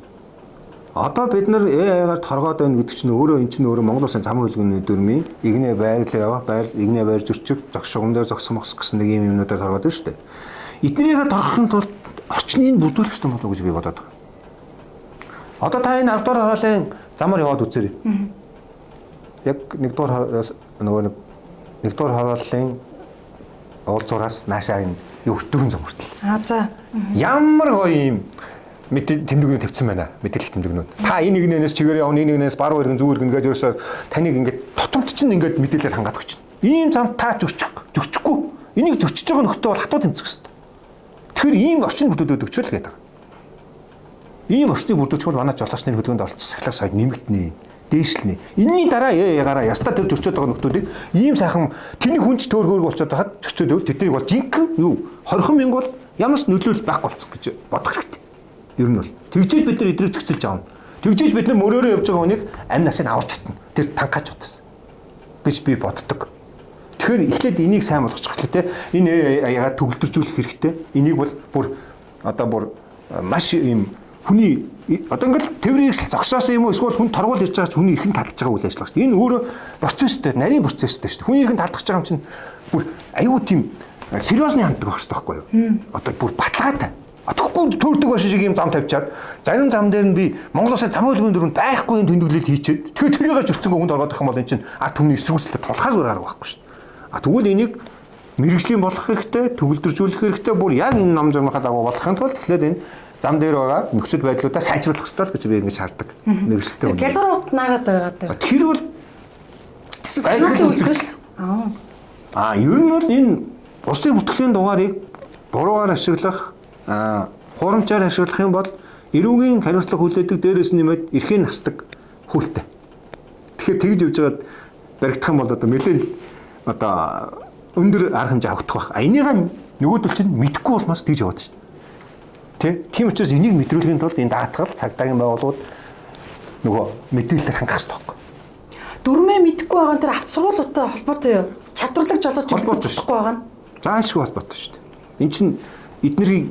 Одоо бид нар AI-гаар торгоод байна гэдэг чинь өөрөө эн чинь өөрөө Монгол Улсын замын хөдөлгөөний дүрмийн игнэ байрлал явах, байр игнэ байр зөрчих, зогс шугам дээр зогсох мохс гэсэн нэг юм юмнуудаар торгоод байна шүү дээ. Эднийгээ торгохын тулд орчныг нь бүрдүүлэх ёстой болов уу гэж би бодоод байгаа. Одоо та энэ 10 дугаар хараалын замаар яваад үзээрэй. Яг 1 дугаар нөгөө нэг 1 дугаар хараалын уулзуураас наашаа энэ юу дөрвөн зам хүртэл. Аа за. Ямар гоё юм тэмдэгнүүд тавьсан байна. Мэдээлэх тэмдэгнүүд. Та энэ нэгнээс чигээр явна, энэ нэгнээс баруун иргэн, зүүн иргэн гэж ерөөсөө таныг ингээд тутамд чинь ингээд мэдээлэлээр хангаад өгч. Ийм замд та зөрчихгүй. Энийг зөрчиж байгаа нөхдөд бол хатуу тэмцэх хэрэгтэй. Тэгэхээр ийм орчин бүрдүүлээд өгчөөл гэдэг. Ийм орчныг бүрдүүлчихвэл манай жолооч нарын хөдөлгөөнд оролцсон сахилга соёл нэмэгдэнэ, дээшлэнэ. Энийний дараа ягараа ястаа тэр зөрчөөд байгаа нөхдүүдийг ийм сайхан тэрний хүнч төөргөөрг болчиход байхад зөрчөөд байвал тэднийг бол жинхэнэ юу 20 мянга бол ямар ч нөлөөлөл байхгүй болсон гэж бодох хэрэгтэй. Ер нь бол тэгжээж бид нар эдрийг зэгцэлж авна. Тэгжээж бид нар мөрөөрөө явж байгаа хүнийг амь насыг аварч чадна. Тэр танхаж утас гэж би боддог. Тэгэхээр эхлээд энийг сайн болгочих хэрэгтэй. Энэ ягаад төгөлдржүүлэх хэрэгтэй. Энийг бол бүр одоо бүр маш ийм хүний одоо ингээл тээврийн хэрэгсэл зогсоосон юм уу эсвэл хүн торгуул ирж байгаа ч хүний эрхэн талдж байгаа үйл ажиллагаа шүү дээ. Энэ өөрөө процесстэй, нарийн процесстэй шүү дээ. Хүний эрхэн талдах байгаа юм чинь бүр аюу тийм сериосны ханддаг байх хэрэгтэй байхгүй юу? Одоо бүр баталгаатай. Тэгэхгүй төрдөг байшин шиг ийм зам тавьчаад зарим зам дээр нь би Монгол Улсын замын хөдөлгөөний дүрмэнд байхгүй юм тэмдэглэл хийчихэд тэгэхээр тэрийгээ зөрчсөнгөө хүнд ороод их юм бол эн чинь ард түмний эсрүүцэлтэй тулхаас өөр арга байхгүй шүү дээ. А тэгвэл энийг мэрэгжлийн болох хэрэгтэй, төгөлдржүүлэх хэрэгтэй, бүр яг энэ ном журмынхаа дагуу болохын тулд тэгэхээр энэ зам дээр байгаа нөхцөл байдлуудаа сайжруулах хэрэгтэй л гэж би ингэж хардаг. Мэрэгжлийн. Гялгар ут наагаад байгаа дээр. Тэр бол санаатай үлдэх шүү дээ. Аа ер нь бол энэ улсын бүртгэлийн дугаарыг буруугаар ашиглах, хуурамчаар ашиглах юм бол эрүүгийн хариуцлага хүлээдэг, дээрээс нэмээд эрхийг насдаг хүлтэй. Тэгэхээр тэгж явж байгаад баригдах юм бол одоо нэлээд одоо өндөр арга хэмжээ авах байх. А энийгээ нөгөөдөл чинь мэдэхгүй болмоос тэгж яваад шүү дээ. Тэ? Тийм учраас энийг мэдрүүлэхийн тулд энэ даатгал цагдаагийн байгууллагууд нөгөө мэдээлэлээр хангах хэрэгтэй байхгүй. Дүрмээ мэдэхгүй байгаа нь тэр авт сургуулиудтай холбоотой юу? Чадварлаг жолооч мэдэж чадахгүй байгаа нь. Заашгүй холбоотой шүү дээ. Эн чинь эднэрийг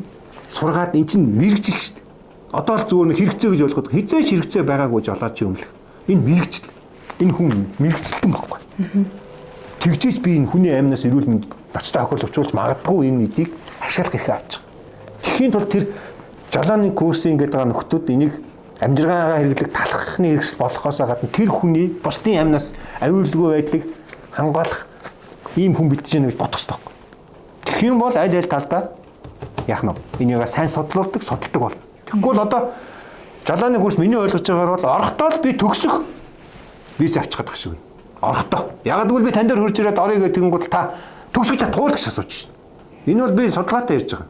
сургаад эн чинь мэрэгжил шүү дээ. Одоо л зүгээр нэг хэрэгцээ гэж ойлгоход хизээш хэрэгцээ байгаагүй жолооч юмлэх. Энэ мэрэгжил. Энэ хүн мэрэгчлэн байхгүй. Тэгжээж би энэ хүний амнаас эрүүл мэнд ноцтой хохирол учруулж магадгүй энэ эдийг ашиглах эрхээ авч байгаа. Тэгэхийн тулд тэр жолооны курсын гэдэг байгаа нөхдүүд энийг амжиргаагаа хэрэглэх талхахны хэрэгсэл болохоос гадна тэр хүний бусдын амнаас аюулгүй байдлыг хамгаалах ийм хүн бэлдэж яах гэж бодох хэрэгтэй байхгүй. Тэгэх юм бол аль аль талдаа яах нь вэ? Энийгээ сайн судлуулдаг, судалдаг болно. Тэгэхгүй бол одоо жолооны курс миний ойлгож байгаагаар бол орохдоо л би төгсөх виз авчих гэдэг шиг байна. Орохдоо. Яг гэвэл би тань дээр хурж ирээд орё гэдэг нь бол та төгсөж чадахгүй л гэж асууж шин. Энэ бол би судалгаатай ярьж байгаа.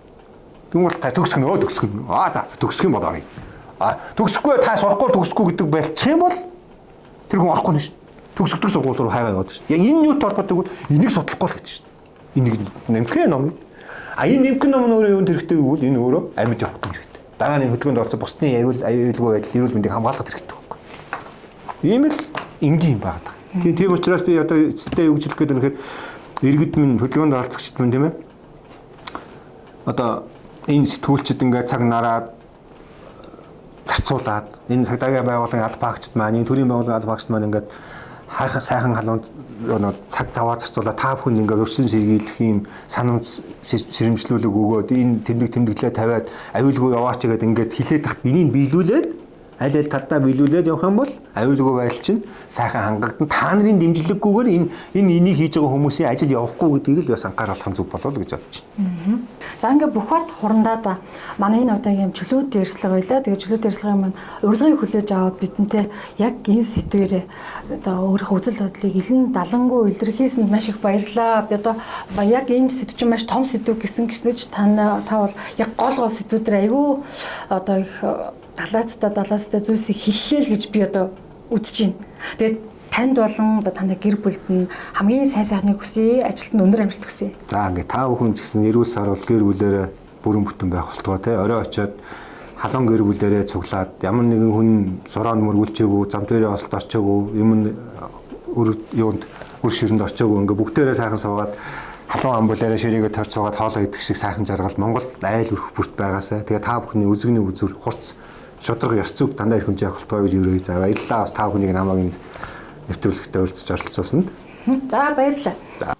Тэгвэл та төгсөх нөө төгсөх. Аа за төгсөх юм бол орё. А төгсөхгүй та сурахгүй төгсөхгүй гэдэг болчих юм бол тэр хүн орохгүй нь шин. Төгсөгдөг сургууль руу хайгаа яваад шин. Яг энэ юутай холбоотой гэвэл энийг судлахгүй л гэж шин. Энийг нэмхэн ном. А энэ нэмхэн ном нь өөрөө юунд хэрэгтэй гэвэл энэ өөрөө амьд явах хэрэгтэй. Дараа нь энэ хөдөлгөөнд орсон бусдын аюулгүй байдал, эрүүл мэндийг хамгаалах хэрэгтэй байхгүй. Ийм л энгийн юм байна. Тийм учраас би одоо эцэстээ юу гэж хэлэх гээд байна гэхээр иргэд минь хөдөлгөөнд оролцогчд минь тийм ээ. Одоо энэ сэтгүүлчид ингээд цаг нараад зарцуулаад энэ цагдаагийн байгууллагын албаагчд маань, энэ төрийн байгууллагын албаагчд маань ингээд хайхан сайхан халуунд цаг заваа зарцуулаад та бүхэн ингээд өрсөн сэргийлэх юм санамж сэрэмжлүүлэг өгөөд энэ тэмдэг тэмдэглээ тавиад аюулгүй яваач гэдэг ингээд хилээд тахт энийг биелүүлээд аль аль талдаа биелүүлээд явах юм бол аюулгүй байдал чинь сайхан хангагдан. Та нарын дэмжлэггүйгээр энэ энийг хийж байгаа хүмүүсийн ажил явахгүй гэдгийг л бас анхааруулах нь зөв болов уу гэж бодож байна. За ингээ Бүхбат хурандаа манай энэ удаагийн юм чөлөөт ярилцлага байлаа. Тэгээ чөлөөт ярилцлагын маань урилгыг хүлээж аваад бидэнтэй яг энэ сэдвээр одоо өөрийнхөө үзэл бодлыг илэн далангүй илэрхийлсэнд маш их баярлалаа. Би одоо яг энэ сэдв чинь маш том сэдв гэсэн гэснэж та бол яг гол гол сэдвүүдээр айгүй одоо их далаацтай зүйлсийг хэллээ л гэж би одоо үзэж байна. Тэгээд танд болон одоо таны гэр бүлд нь хамгийн сайн сайхныг хүсье, ажилд нь өндөр амжилт хүсье. За ингээ та бүхэн ч гэсэн эрүүл саруул гэр бүлээрээ бүрэн бүтэн байх болтугай те. Орой очиод халуун гэр бүлээрээ цуглаад ямар нэгэн хүн зуроонд мөргүүлчээгүй, зам дээрээ осолд орчоогүй, юм өр юунд өр ширэнд орчоогүй ингээ бүгдээрээ сайхан суугаад халуун амбулаараа ширээгээ торч суугаад хоолоо идэх шиг сайхан жаргал Монгол айл өрх бүрт байгаасай. Тэгээ та бүхний үзэгний үзүр хурц шударга ёс зүйг дандаа их хэмжээ явах болтугай гэж өрөөе. За баярлалаа. Бас та бүхнийг намайг энэ нэвтрүүлэгтээ уулзч оролцуулсанд. За баярлалаа.